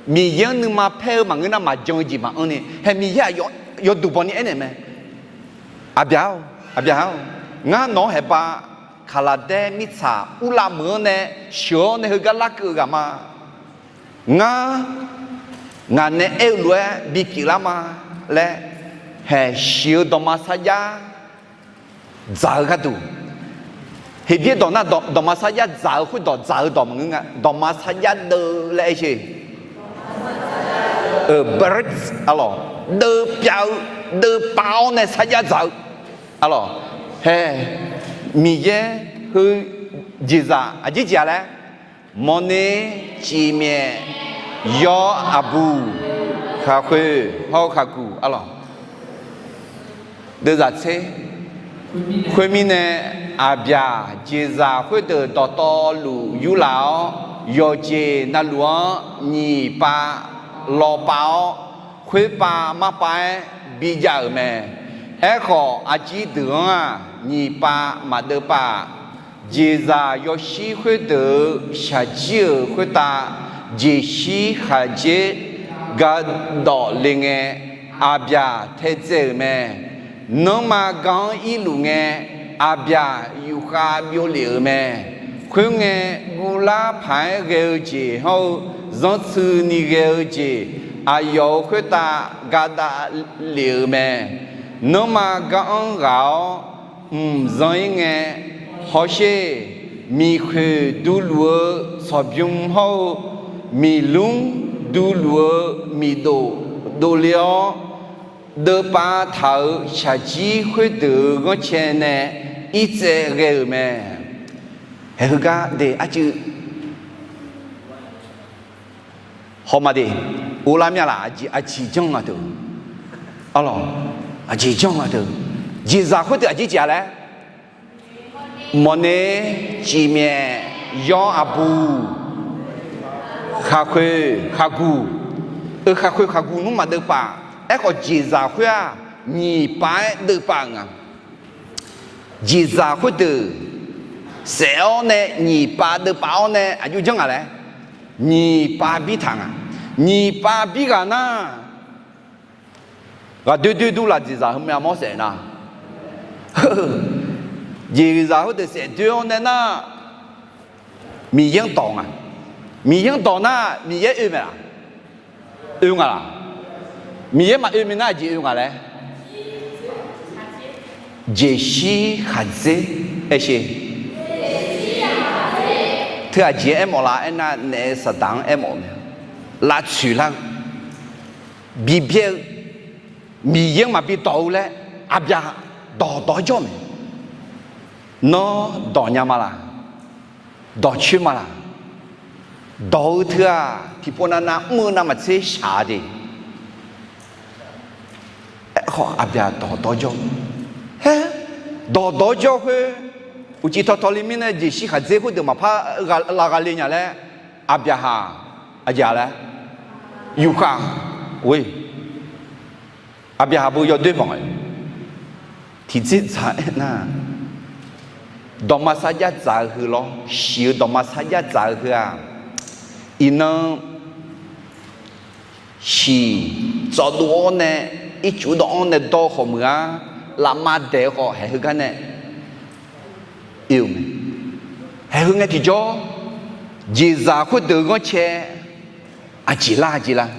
Miqyaer-anr nuima paer-eu maqngeur nar maqjan-eu jeq maqanr ni. Hae Miqyaer-aq yawduq bawni aernaeq mae. Aqbyaq-or, aqbyaqhaq-or, ngar nawq-anr haeqba kaqlaqdaer mirtsaq urlav meuq-anr nae sheuq-awr nae heugar larkeuv-eu ghaq ma. Ngar, ngaq nae aer-eu lof-aer bipyeuf lar ma laer, haeq shiq-eu dawqma sarjax dzaq-eu gharduq, Heqbyaer dawq nar dawqma sarjax dzaq-eu khoerdawq dzaq-eu dawq maqngeur nga. Dawqma sarjax deuv laer aer sher. Birth arlawq, deuv pyav-eu, deuv pav-awr nae sarjax dzaq-eu arlawq. Hae, Miqyaer heu jeqzaq aqjeq jeq-a laer, mawrner, cifmyaef, yawr, aqbuq, khaqkhoeq hawr-eu khaqguq arlawq. Deuvzaq tser. Khoermirnae, aqbyaq jeqzaq khoerdeuq dawqtawvluf yurlaf-awr, yawqjeq navluf-anr nyiq pav lawpav-awr, khoerpav marpav-aer bijav-euq mae. Aerkhawf, aqciv deuq-anr-aq, nyiq pav maqdeuv pav-aq, jeqzaq yawshir khoerdeuq-euq shaqjir-euq khoertav jeqshir khaqdzer gardawq le ngae, aqbyaq taedzae-euq mae. Nanrma ga-anr irluf ngae, aqbyaq yufkhav byovlef-euq mae. Khoerngae, guvlar paq-aer ghae-eu jeq hawr-eu, zanrtsuini ghae-eu jeq, aqyawf-euq khoertav gadav lef-euq mae. Nanrma gar-anr ghaq-awr mqzan-ir ngae, hawsher, miqkhoeq duluf-eu tsawqbymr hawr-eu, miqlmr duluf-eu miqdof dovle-awr, deuvpav taq-euq shaqjir khoerdeuq-euq ghanrcae nae irtsaev ghae-euq mae. Haeq heugar de arcuiv hawma de, uvlar mya laf, aqjeq janr nga teu, arlawq, aqjeq janr nga teu, jeqzaq khoerdeuq aqjeq jeq-a laer, mawrner, cifmyaef, yawr, aqbuq, khaqkhoeq khaqguq, eu khaqkhoeq khaqguq nmr maqdeuv pav. Aerkhawf jeqzaq khoer-aq, nyiq pav-aer deuv pav-euq nga. Jeqzaq khoerdeuq saef-awr nae nyiq pav deuv pav-awr nae aqjox janr nga laer, nyiq pav bir taq nga. Nyiq pav bir ghaq nar, ghaqdoer doer dur laf jeqzaq heumya mawr saef nar, jeqzaq khoerdeuq saef doer-awr nae nar, Miqyaer-anr dawq nga. Miqyaer-anr dawq nar Miqyaer oe mae laf? Oe nga laf? Miqyaer maqoe mae nar aqjeq oe nga laer, jeqshir khaqdzer aer sher. Teu aqjeq aermawf laf aernar, naef saqdaq-anr aermawf-eu mae. Lavtsoeq lar-eu, bibyaer-eu, Miqyaer-anr maqbi dawq-eu laer, aqbyaq dawqdawq-aer jawr mae. Nawr dawq nya ma laf? Dawqcoer ma laf? Dawq-eu teu-aq tiqpov navnav mr-eu navmaqtser shaq-a de. Aerkhawf aqbyaq dawqdawq jawr. Haer, dawqdawq jawr khoer, uqcif tawqtawq le mirnae jeqshir khaqdzer khoerdeuq maqpar lav gha le nya laer, aqbyaqhaq aqjeq-a laer, yufkhav, or, aqbyaqhaq beu yawdoer mawf-aer, tiqdzerdzaq aernar, dawqma sarjax dzaq-eu heu lawr, shiq-eu dawqma sarjax dzaq-eu heu-aq, iqnan shiq tsawvdov-awr nae, ircuf dawv-anr nae dawr-eu khawf meuq-ar, lafma daeq-eu khawf haeq heugar nae oe-eu mae. Haeq heu ngae tiqjawr, jeqzaq khoerdeuq-eu ghanrcae aqjeq lar aqjeq lar?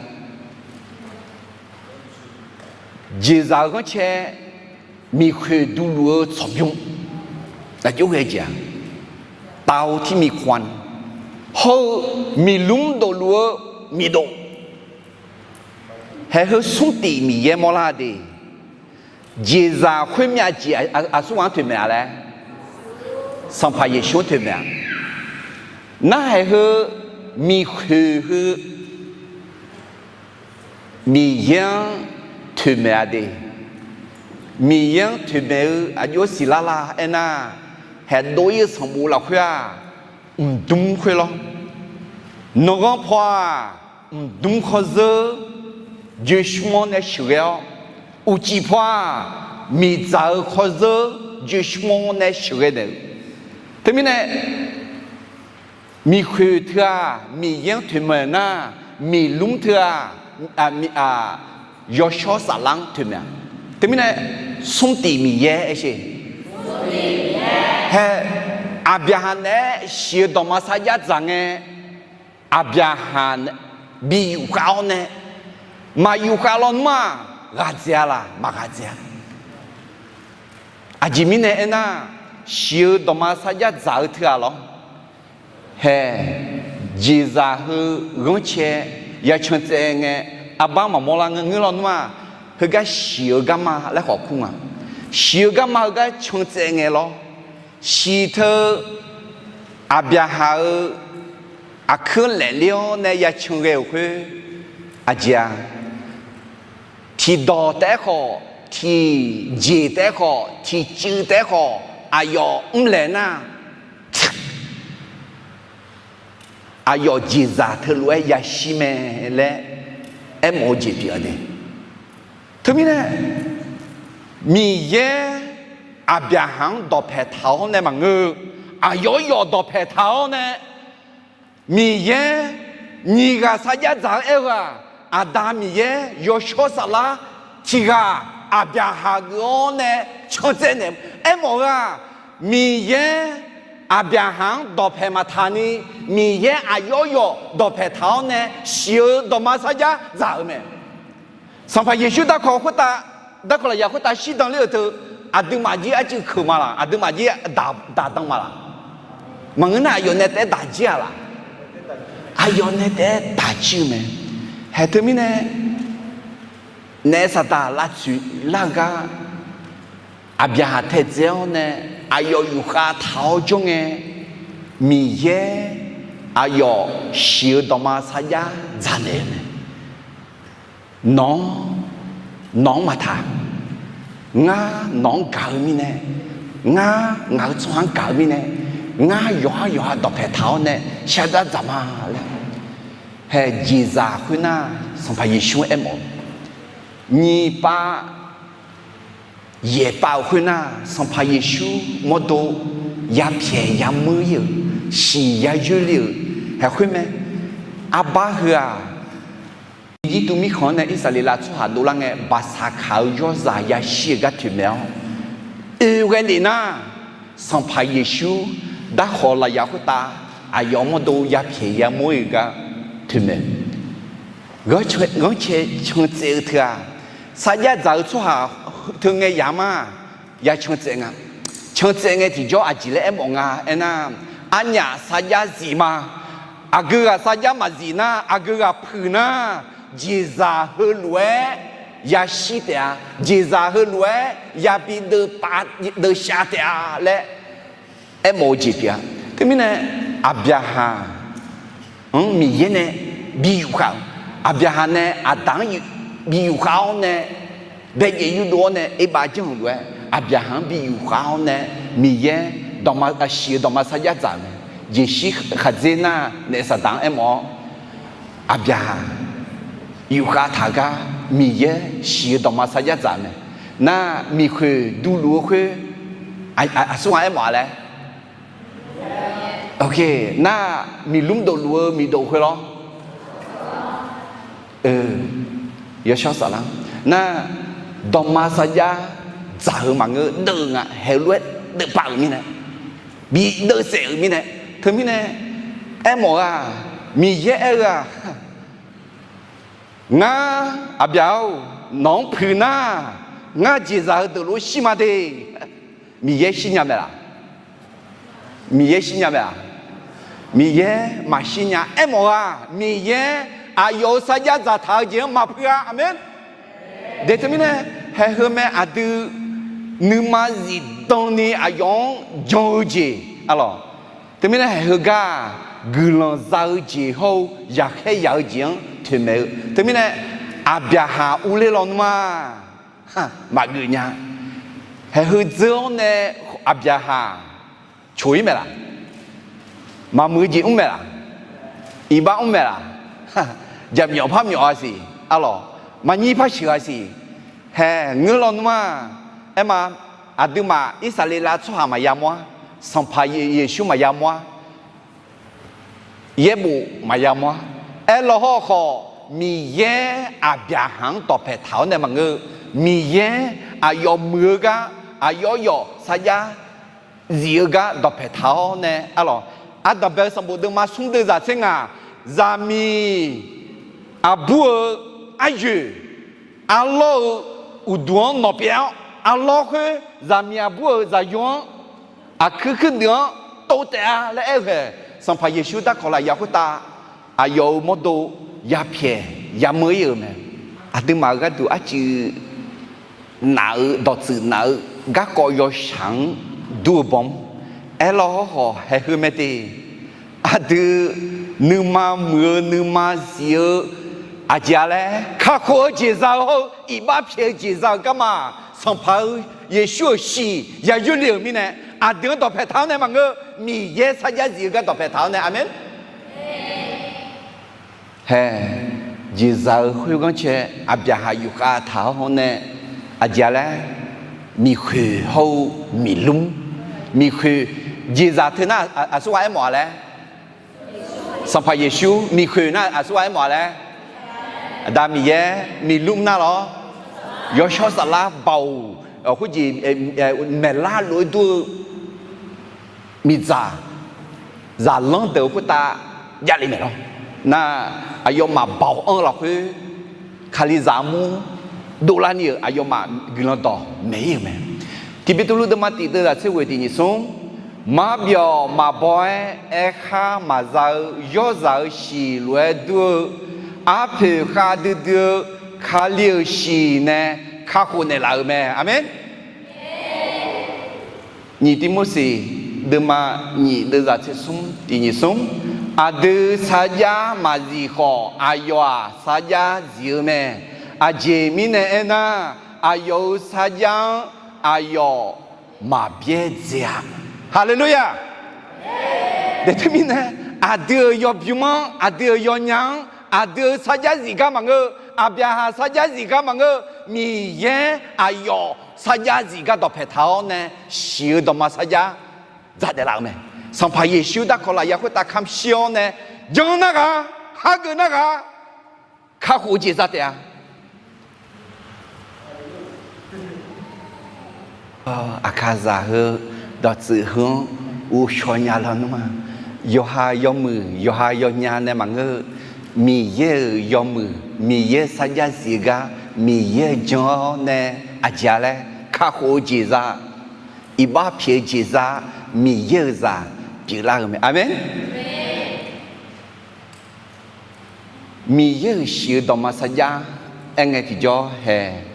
Jeqzaq-eu ghanrcae, miqkhoeq duluf-eu tsawqbymr, aqjox ghae jeq-aq, เตาที่มีควัน hawr-eu miqlmr dofluf-eu miqdof. Haeq heu smr tif Miqyaer mawrlar de. Jeqzaq khoermyav jeq aqsur ghaq-anr toeqmaeq-a laer, Sanqpaq Yeqsur-anr toeqmaeq-a. Narhaq heu miqkhoeq heu Miqyaer-anr toeqmaeq-a de. Miqyaer-anr toeqmaeq-eu aqjox siqlar la aernar, haeqdov-ir-eu sanqbof lafkhoer-aq, mqdmr khoer lawr. Nanqghanr paw-aq, mqdmr khawrzeur joeqsmr-awr nae sheuqghae-awr, uqcif paw-aq, miqdzaq-eu khawrzeur joeqsmr-awr nae sheuqghae naeq-eu. Teumirnae, miqkhoeq teu-aq Miqyaer-anr toeqmaeq nar, miqlmr teu-aq, yawshawr saflar-anr toeqmaeq-a. Teumirnae, smrtif Miqyaer aer sher. Hae, Aqbyaqhaq naeq-aer siq-eu dawqma sarjax dzaq ngae, Aqbyaqhaq bi yufkhav-awr nae, maqyufkhav lawnmr-aq, ghaqdzaeq-a laq? Maqghaqdzaeq-a. Aqjeq mirnae aernar, siq-eu dawqma sarjax dzaq-eu teu-aq lawr. Hae, jeqzaq heu ghanrcae ya can tsaev ngae, arbar maqmawr lar ngeur lawnmr-aq, heugar siq-eu garma laer khawf kur nga. Siq-eu garma heugar can tsaev ngae lawr. Siq teu Aqbyaqhaq-euq aqkuir laefler-awr nae ya can ghae-euq khoer, aqjeq-a, tiqdawq taef-aer khawf, tiqjeq taef-aer khawf, tiqcuiv taef-aer khawf, aqyawf mrlaeq nar, aqyawf jeqzaq teulof-aer yashir mae laer aermawf-eu jeq pyeuf-a de. Teumirnae, Miqyaer Aqbyaqhaq-anr dawqpaeq taq-awr nae maqngeur-eu, aqyawf yawf dawqpaeq taq-awr nae, Miqyaer nyiq ghaq sarjax dzaq-eu aer-eu-aq, Aqda Miqyaer yawshawr saflar tiq ghaq Aqbyaqhaq geuf-awr nae can tsaev naeq aermawf-eu-aq, Miqyaer Aqbyaqhaq-anr dawqpaeq maqtaq ni, Miqyaer aqyawf yawf dawqpaeq taq-awr nae siq-eu dawqma sarjax dzaq-eu mae. Sanqpaq Yeqsur darkawq khoertav, darkawq lafyaq khoertav shirdan ler-euq teu, aqduimaf jir arcuiv keuq ma laq? Aqduimaf jir daq, daq dan ma laq? Maqngeur nar, aqyawf nae taef-aer daq jir-a laq? Aqyawf nae taef-aer daq jir-eu mae. Hae teumirnae, naef saqdaq lavtsoeq lar-eu gar, Aqbyaqhaq taedzae-awr nae aqyawf yufkhav taq-awr jawr ngae, Miqyaer aqyawf siq-eu dawqma sarjax dzaq naeq-eu mae. Nawq-anr, nawq-anr maqtaq. Ngar nawq-anr gaq-eu mirnae, ngar ngaq-eu tsawrhaq-anr gaq-eu mirnae, ngar yawqhar yawqha dawqpaeq taq-awr nae shardar dzaq ma laer. Hae jeqzaq khoernar, Sanqpaq Yeqsur aermawf-eu, nyiq pav yaeq pav-euq khoernar, Sanqpaq Yeqsur mawrdo yapyaeq yamur-ir-euq, siq yayoer le-euq haeq khoer mae. Arbar heu-aq, Irjirtuv mirkhanq-anr nae Irsaqleqlav tsawrhaq dovlar ngae, baqsaqkaq-eu yawrzaq yashir-eu gar toeqmaeq-awr, oe ghae lef nar, Sanqpaq Yeqsur darkawq lafyaq khoertav aqyawf mawrdo yapyaeq yamur-ir-eu gar toeqmaeq. Ghanrcae can tsaev-eu teu-aq, sarjax dzaq-eu tsawrhaq teu ngae yaq ma, ya can tsaev nga. Can tsaev ngae tiqjawr aqjeq laer aermawf nga aernar, arnyaf sarjax zif ma. Aqgeu ghaq sarjax maqzif nar, aqgeu ghaq puiq nar, jeqzaq heulof-aer yashir taef-a. Jeqzaq heulof-aer yabi deuvpav deuvshav taef-a laer aermawf-eu jeq pyeuf-a. Teumirnae, Aqbyaqhaq anr Miqyaer nae bi yufkhav-euq, Aqbyaqhaq nae Aqda-anr bi yufkhav-awr nae, baejaev yurdov-awr nae erbav janr-euq lof-aer, Aqbyaqhaq-anr bi yufkhav-awr nae, Miqyaer dawqma, siq-eu dawqma sarjax dzaq-euq mae. Jeqshir khaqdzer nar, naef saqdaq-anr aermawf-awr, Aqbyaqhaq yufkhav taq gar Miqyaer siq-eu dawqma sarjax dzaq mae. Nar, miqkhoeq duluf-eu khoer, aqsur nga aermawf-a laer, nar, miqlmr dofluf-eu miqdof khoer lawr. Yawshawr saflar nar, dawqma sarjax dzaq-eu maqngeur, deuv-eu nga, haeq lof-aer deuvpav-euq mirnae, bi deuvsaef-euq mirnae, teumirnae aermawf-eu-aq, Miqyaer aer-eu-aq, ngar, Aqbyaq-or, nawq-anr puiq nar, ngar jeqzaq heudeuq lof-aer shir ma de. Miqyaer shir nya mae laq? Miqyaer shir nya mae laq? Miqyaer maqshir nya. Aermawf-eu-aq, Miqyaer aqyawf-euq sarjax dzaqtaq-eu jeq-anr maqpuiq-a. Aqmeq. De teumirnae, haeq heu mae, aqdui nuima zifdan ni aqyawf-anr jan-eu jeq, alawq. Teumirnae, haeq heugar-aq, guiqlanq za-eu jeq hawr-eu yaqkhaer yaq-eu jeq-anr toeqmaeq-eu. Teumirnae, Aqbyaqhaq urler lawnmr-a, maqgeuf nya. Haeqheu dzeur-awr nae Aqbyaqhaq coq-ir mae laq? Maqmuiq-eu jeq mr mae laq? Iqbax mr mae laq? Jaqmyawf par myawf-a siq, arlawq, maqnyir par sheuq-a siq. Hae, ngeur lawnmr-a. Aerma, aqduimaf Irsaqleqlav tsawrhaq maqya mawr-ar. Sanqpaq Yeqsur maqya mawr-ar. Yaerbof maqya mawr-ar. Aerlaw hawrkhawf, Miqyaer Aqbyaqhaq-anr dawqpae taq-awr nae maqngeur-eu, Miqyaer aqyawf muiq-eu gar, aqyawf yawf sarjax zif-eu gar dawqpae taq-awr nae, arlawq, Ardanqbae-eu sanqbof deuvma smr deuv zaq tser ngaq, zaqmiq aqbur-eu aryoeq, arlawr-eu uqduq-anr nawq pyeuf-awr, arlawr khoer zaqmiq aqbur-euq zaqyo-anr, aqkuir kuirdeuq-anr tov taef-a laer aer-eu haeq, Sanqpaq Yeqsur darkawq lafyaq khoertav aqyawf-euq mawrdo yapyaeq yameur ir-euq mae. Aqduimaf-euq gharduq arcuiv naf-eu dawqtsuif naf-eu garkawv yawshaq-anr dur-eu bawm. Aerlaw hawrkhawf haeqheu mae te. Aqdui nuima muiq-eu nuima zif-eu aqjeq-a laer, kakhof-eu jeq za-eu hawr-eu iqbax pyaeq-eu jeq za-eu garma, Sanqpaq-eu Yeqsur-euq shiq yaqyoer le-euq mirnae, aqdui-anr dawqpae taq-awr nae maqngeur, Miqyaer sarjax zif-eu gar dawqpae taq-awr nae, aqmeq. Hae, jeqzaq-eu khoerghanr cae Aqbyaqhaq yufkhav taq-awr nae, aqjeq-a laer, miqkhoeq hawr-eu miqlmr, miqkhoeq, jeqzaq teu nar aqsurghaq aermawf-a laer, Sanqpaq Yeqsur, miqkhoeq nar aqsurghaq aermawf-a laer, Aqda Miqyaer, miqlmr nar lawr, yawshawr saflar baoq khoerjeq maeqlar lof-aer dur-eu miqdzaq zaqlanr deuq-eu khoertav javle maeq lawr. Nar, aqyawfmaf baoq anr-eu lafkhoer Kalizaq armur dovlar ni-euq aqyawfmaf guiqlanq dawq maeq-ir-euq mae. Tiqbymr Beqtuvluv deuvma tiq deuv zaq tser ghoeq tiq nyiq smr, marbyawq maqbaw-aer aerkhar maqza-eu yawrzaq-euq shiq lof-aer dur-eu arpoeq khavdui dui-eu Kali-euq shiq nae kakhof naeqlaf-euq mae. Aqmeq. Nyiq Tivmorseq deuvma nyiq deuv zaq tser smr tiq nyiq smr, aqdui sarjax maqzif khawf aqyawf-aq sarjax zif-eu mae. Aqjeq mirnae aernar, aqyawf-euq sarjax-anr aqyawf maqbyaerdzae-a. Haleluya! Daeqteu mirnae, aqdui-euq yawbymr-anr, aqdui-euq yawnya-anr, aqdui-euq sarjax zif gar maqngeur, Aqbyaqhaq sarjax zif gar maqngeur, Miqyaer aqyawf sarjax zif gar dawqpae taq-awr nae, shiq-eu dawqma sarjax dzaq daef laf-euq mae. Sanqpaq Yeqsur darkawq lafyaq khoertav kamq shir-awr nae, jan narghaq, hageuf narghaq, kakhof-eu jeq za taef-a. Aqkaqzaq heu, dawqtsuif heu-anr ghovshaw nya lawnmr-a. Yawqha yawmuiq, yawqha yawnya nae maqngeur-eu, Miqyaer-euq yawmuiq, Miqyaer sarjax zif-eu gar, Miqyaer-euq jan-awr nae aqjeq-a laer kakhof-eu jeq za, iqbax pyaeq-eu jeq za, Miqyaer-euq zaq pyeuflar-euq mae. Aqmeq. Miqyaer-euq shiq-eu dawqma sarjax aerngae tiqjawr hae.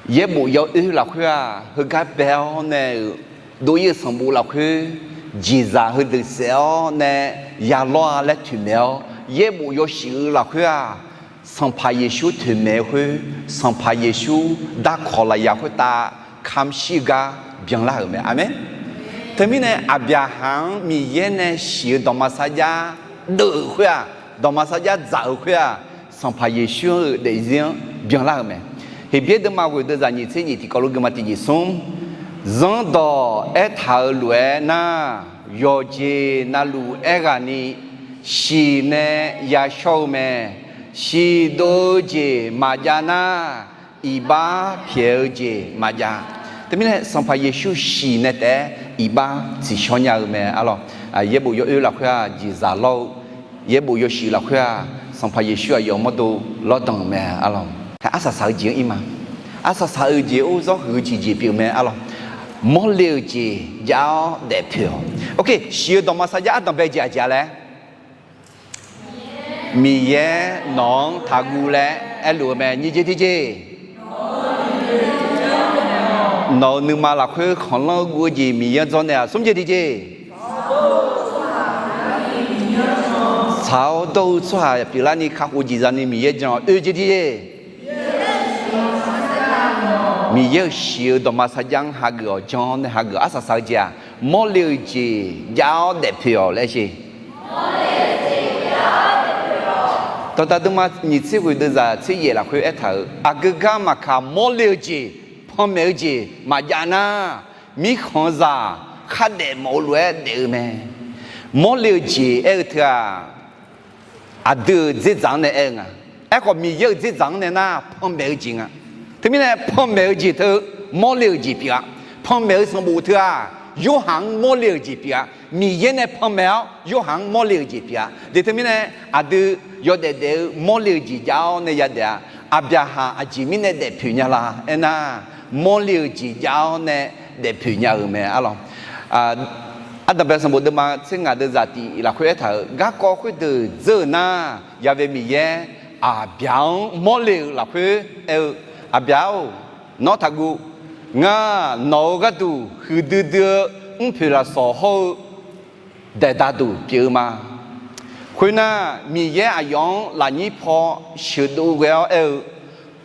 Yaerbof yawoer lafkhoer-aq, heugar bae-awr nae-euq dov-ir-eu sanqbof lafkhoer jeqzaq heudeuq saef-awr nae yalawr-a laer toeqmaeq-awr, yaerbof yawshuif-eu lafkhoer-aq, Sanqpaq Yeqsur toeqmaeq-eu khoer, Sanqpaq Yeqsur darkawq lafyaq khoertav kamq shir-eu gar byanlar-euq mae. Aqmeq. Teumirnae Aqbyaqhaq-anr Miqyaer nae shiq-eu dawqma sarjax deuv-euq khoer-aq, dawqma sarjax dzaq-euq khoer-aq, Sanqpaq Yeqsur-euq daefzir-anr byanlar-euq mae. Heqbyaer deuvma ghoeq deuv zaq nyiq tser nyiq tiqkawv lof geufma tiq nyiq smr, zanrdawq aertaq-euq lof-aer nar, yawqjeq navluf aerghaqni shiq nae yashawr-eu mae. Shiq dov-eu jeq maqjav nar, iqbax pyaeq-eu jeq maqjav. Teumirnae Sanqpaq Yeqsur shiq nae taef-aer iqbax tsiqshawr nya-eu mae arlawq. Yaerbof yawoer lafkhoer-aq jeqzaq lawr-eu, yaerbof yawshuif lafkhoer-aq Sanqpaq Yeqsur aqyawf mawrdo lawrdanq-euq mae arlawq. Arsaq saq-eu jeq-anr ir ma. Arsaq saq-eu jeq or zawr huiq-eu tiqjeq pyeuf mae arlawq. Mawrle-euq jeq jav-awr daefpoeq-awq. Oke, shiq-eu dawqma sarjax ardanqbae jeq aqjeq-a laer Miqyaer nawq-anr taqguv laer aerluf-eu mae. Nyiq jeq tiqjeq, nawq-euq nuima lafkhoer khanqlanr-eu guv-eu jeq Miqyaer-anr dzawr naeq-aq. Smr jeq tiqjeq, tsaq-awr dawr-eu tsawrhaq pyeuflarni kakhof jeq zani Miqyaer jan-awq. Oe jeq tiqjeq, Miqyaer-euq shiq-eu dawqma sarjax-anr hageuf-awq, jan-awr nae hageuf-awq. Arsaq saq-eu jeq-aq, mawrle-eu jeq jav-awr daefpoeq-awq laer sher. Dawqdaq deuvma nyiq tser ghoeq deuvzaq tser yaef lafkhoer aertaq-euq, aqgeu gar maqkaq mawrle-eu jeq, panmaeq-eu jeq maqjav nar, mirkhanq-eu zaq khardaef mawf-eu lof-aer daef-eu mae. Mawrle-eu jeq aer-eu teu-aq, aqdui-euq dzerdzaq-anr nae aer-eu nga. Aerkhawf, Miqyaer-euq dzerdzaq-anr nae nar, panmaeq-eu jeq nga. Teumirnae, panmaeq-eu jeq teu mawrle-euq jeq pyeuf-a. Panmaeq-eu sanqbof teu-aq, Yorhaq-anr mawrle-euq jeq pyeuf-a. Miqyaer nae panmaeq-awr, Yorhaq-anr mawrle-euq jeq pyeuf-a. Deuq teumirnae, aqdui yawdaef daef-eu mawrle-euq jeq jav-awr nae yadaef-a. Aqbyaqhaq aqjeq mirnae daefpoeq nya la aernar, mawrle-euq jeq jav-awr nae daefpoeq nya-euq mae arlawq. Ardanqbae sanqbof deuvma tser ngaq deuvzaq tiq lafkhoer aertaq-euq, garkawv khoerdeuq dzeur-euq nar, Yaqve Miqyaer Aqbyaq-anr mawrle-euq lafkhoer aer-eu, Aqbyaq-or, nawr taqguv. Ngar nawq-euq gharduq huiqdui dui-eu mrpoeq lafsawq hawr-eu daeqdaq duq pyeuf-eu ma. Khoernar, Miqyaer aqyawf-anr lafnyir paw sheuqdov ghae-awr aer-eu,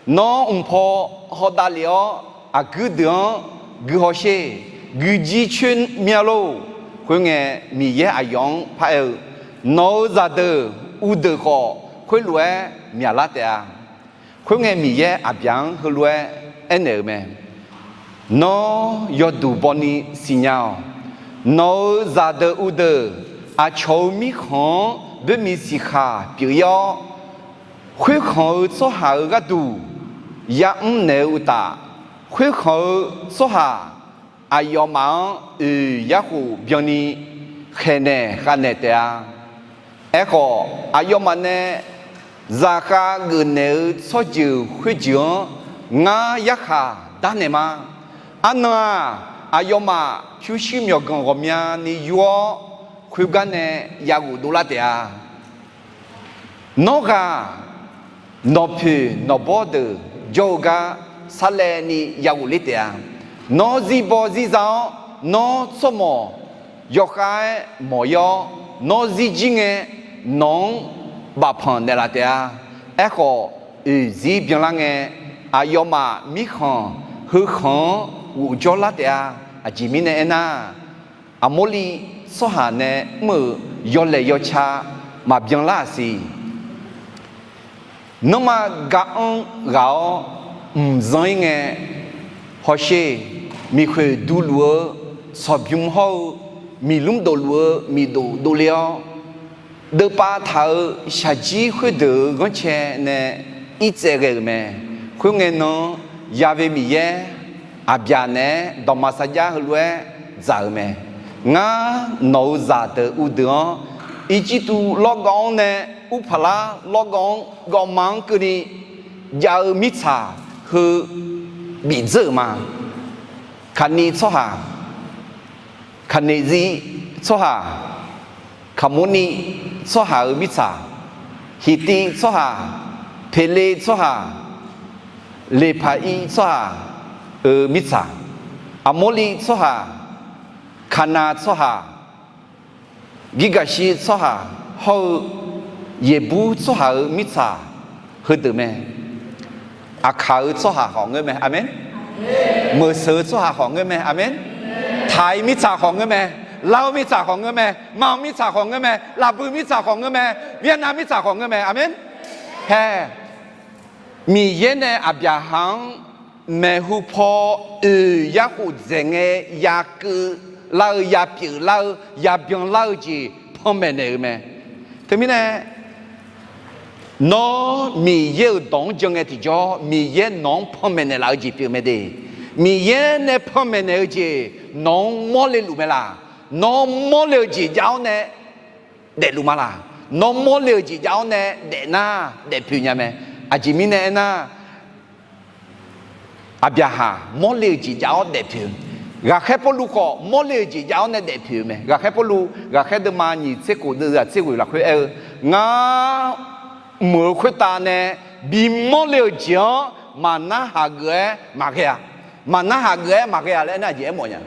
Nawr mq paw hawdav lef-awr, aqguir deuq-anr gui hawsher. Guijir coer mya lor. Khoerngae, Miqyaer aqyawf-anr paraer-eu, Nawq-euq zaqdeuq uvdeuq khawf, khoerlof-aer myaqlar taef-a. Khoerngae, Miqyaer Aqbyaq-anr heulof-aer aernaeq-euq mae. Nawr yawduq bawni siqnya-awq. Nawq-euq zaqdeuq uvdeuq aqcawq-euq mirkhanq-anr boermiq siqkhaq pyeuf-ir-awr, khoerkhanq-eu tsawrhaq-euq gharduq yamr naeq-eu uqtaf, khoerkhanq-eu tsawrhaq aqyawfmaf-anr oeq yarkhof byanni khaeqnaeq khavnaeq taef-a. Aerkhawf, aqyawfmaf nae zaqkhav geufnaeq-eu tsawrjeuq khoerjeuq-anr ngar yarkhaq darnaeq ma. Arnan-aq, aqyawfmaf pyurshuir myawqganq ghawqmyani yur-awr, khoergar nae yaghof dovlar taef-a. Nawr ghaq nawqpoeq nawqbawr deuq jawr-eu gar sarlaevni yaghof ler taef-a. Nawr zirbaw zirza-awr, nawr tsawrmawq yawkhav-aer mawq-ir-awr, nawr zirjir ngae, nawq-anr bafpanq naeqlaf taef-a. Aerkhawf, oeqzir byanlar ngae, aqyawfmaf mirkhanq heukhanq-anr ghofjawr lar taef-a. Aqjeq mirnae aernar, Aqmorliv tsawrhaq nae mr-euq yawlaeq yawca maqbyan lar-aq siq. Nanrma ga-anr ghaq-awr mqzanr-ir ngae, hawsher, miqkhoeq duluf-eu sanqbymr hawr-eu miqlmr dofluf-eu miqdof dovle-awr, deuvpav taq-euq shaqjir khoerdeuq-euq ghanrcae nae irtsaev ghae-euq mae. Khoerngae nan-anr Yaqve Miqyaer Aqbyaq naeq-aer dawqma sarjax heulof-aer dzaq-euq mae. Ngar nawq-euq zaqdeuq uvdeuq-anr Irjirtuv lawrgawv-anr nae Urpaqlar lawrgawv-anr gawvma-anr keuvni jav-eu mirtsaq heu bifdzeur-euq ma. Kaqniv tsawrhaq, Kaqneqzir tsawrhaq, Kaqmorniv tsawrhaq-euq mirtsaq, Hiqtiv tsawrhaq, Peqlev tsawrhaq, Leqpaq-ir tsawrhaq-euq mirtsaq, Aqmorliv tsawrhaq, Kaqnav tsawrhaq, Girgaqshir tsawrhaq hawr-eu Yeqbur tsawrhaq-euq mirtsaq heudeuq mae. Aqkaq-eu tsawrhaq khawf ngeur mae. Aqmeq. Meuqseuq-eu tsawrhaq khawf ngeur mae. Aqmeq. Taq-ir mirtsaq khawf ngeur mae. Lar-eu mirtsaq khawf ngeur mae. Manq mirtsaq khawf ngeur mae. Lafbui mirtsaq khawf ngeur mae. Vianav mirtsaq khawf ngeur mae. Aqmeq. Hae, Miqyaer nae Aqbyaqhaq-anr maeqhu paw oeq yarkhof dzaeq ngae, yakeuv lar-eu, yapyeuf lar-eu, yabyan lar-eu jeq panmaeq naeq-eu mae. Teumirnae, nawr Miqyaer-euq dawq-anr jan ngae tiqjawr, Miqyaer nawq-anr panmaeq naeqlaf-eu jeq pyeuf mae de. Miqyaer nae panmaeq naeq-eu jeq nawq-anr mawrle luf mae laq. Nawr mawrle-eu jeq jav-awr nae daefluf ma laq. Nawr mawrle-eu jeq jav-awr nae daefnar, daefpoeq nya mae. Aqjeq mirnae aernar, Aqbyaqhaq mawrle-eu jeq jav-awr daefpoeq-eu, ghaqkhaer Pawrluv khawf mawrle-eu jeq jav-awr nae daefpoeq-eu mae. Ghaqkhaer Pawrluv ghaqkhaer deuvma nyiq tser khof deuvzaq tser ghoeq lafkhoer aer-eu, Ngar mq-euq khoertav nae bimawr le-eu jeq-anr maqnarhaq geuf-aer maqghae-a. Maqnarhaq geuf-aer maqghae-a laer aernar, aqjeq aermawf nya.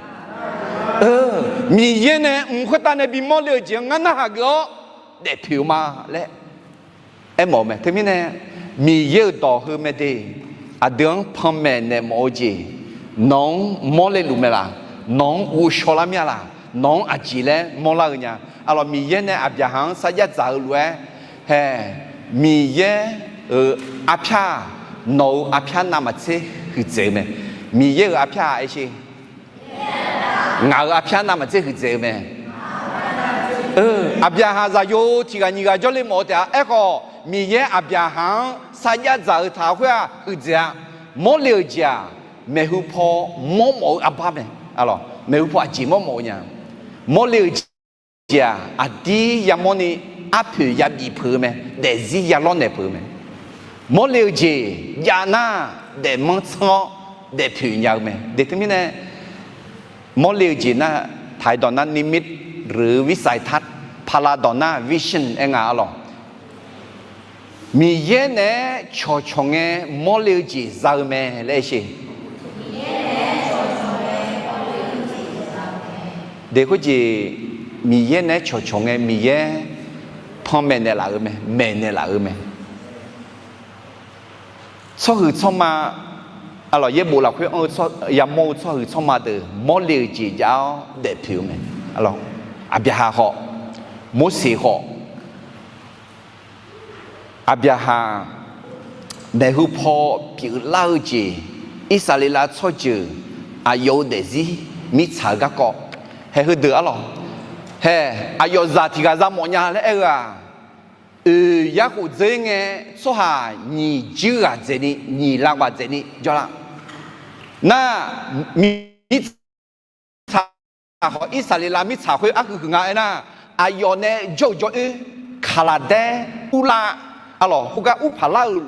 Miqyaer nae mq khoertav nae bimawr le-eu jeq-anr ngar narhaq geuf-awr daefpoeq-eu ma laer aermawf-eu mae. Teumirnae, Miqyaer-euq dawq heu mae de. aqdui-anr panmaeq naeq mawf-eu jeq, nawq-anr mawrle luf mae laq? Nawq-anr ghovshaw lar mir-a laq? Nawq-anr aqjeq laer mawrlar-eu nya? Aqlawq, Miqyaer nae Aqbyaqhaq-anr sarjax dzaq-eu lof-aer, hae, Miqyaer-euq arpyar-aq, nawq-euq arpyar navmaqtser huiqdzaeq-eu mae. Miqyaer-euq arpyar-aq, aer sher, ngaq-euq arpyar navmaqtser huiqdzaeq-eu mae. Aqbyaqhaq zaqyo tiq ghaq nyiq ghaq jawrle mawf-eu taef-a. Aerkhawf, Miqyaer Aqbyaqhaq-anr sarjax dzaq-eu taq khoer-aq huiqdzaeq-a. Mawrle-euq jeq-aq, maeqhu paw mawrmawf-eu arbar mae. Maeqhu paw aqjeq mawrmawf-eu nya? Mawrle-euq jeq-aq, aqdir yamawrni arpoeq yabif peuq-eu mae. Daefzir yalawr naeq peuq-eu mae. Mawrle-eu jeq jav nar, daefmanr tsanr-awr daefpoeq nya-eu mae. Deq teumirnae, mawrle-eu jeq nar, taq-iq dawq nar นิมิต reuq-eu วิสัยทัศน์, paqlaq dawq nar vision aer nga arlawq. Miqyaer naeq-aer cawqcawq ngae mawrle-eu jeq za-eu mae laer aer sher. Deq khoerjeq, Miqyaer naeq-aer cawqcawq ngae Miqyaer panmaeq naeqlaf-eu mae, maeqnaeq laf-eu mae. Tsawrhuiq tsawrma, aqlawq, yaerbof lafkhoer anr-eu yamawr-eu tsawrhuiq tsawrma deuq mawrle-euq jeq jav-awr daefpoeq-eu mae. Aqbyaqhaq khawf, Morseq khawf, Aqbyaqhaq maeqhu paw pyeuflar-eu jeq, Irsaqleqlav tsawrjeuq aqyawf-euq daefzir mirtsaq-eu garkawv, hae, heudeuq arlawq, hae, aqyawf zaq tiq ghaq za mawf nya laer aer-eu-aq, oeq yarkhof dzeur ngae tsawrhaq nyiq juir ghaq dzaeqni, nyiq lav ghaq dzaeqni jawrlar. Nar, mirtsaq khawf, Irsaqleqlav mirtsaq khoer arhuiq huiq nga aernar, aqyawf nae jawr-eu jawr-oer, kaqlaqdaer urlar, arlawq, khoergar urpaq lar-euq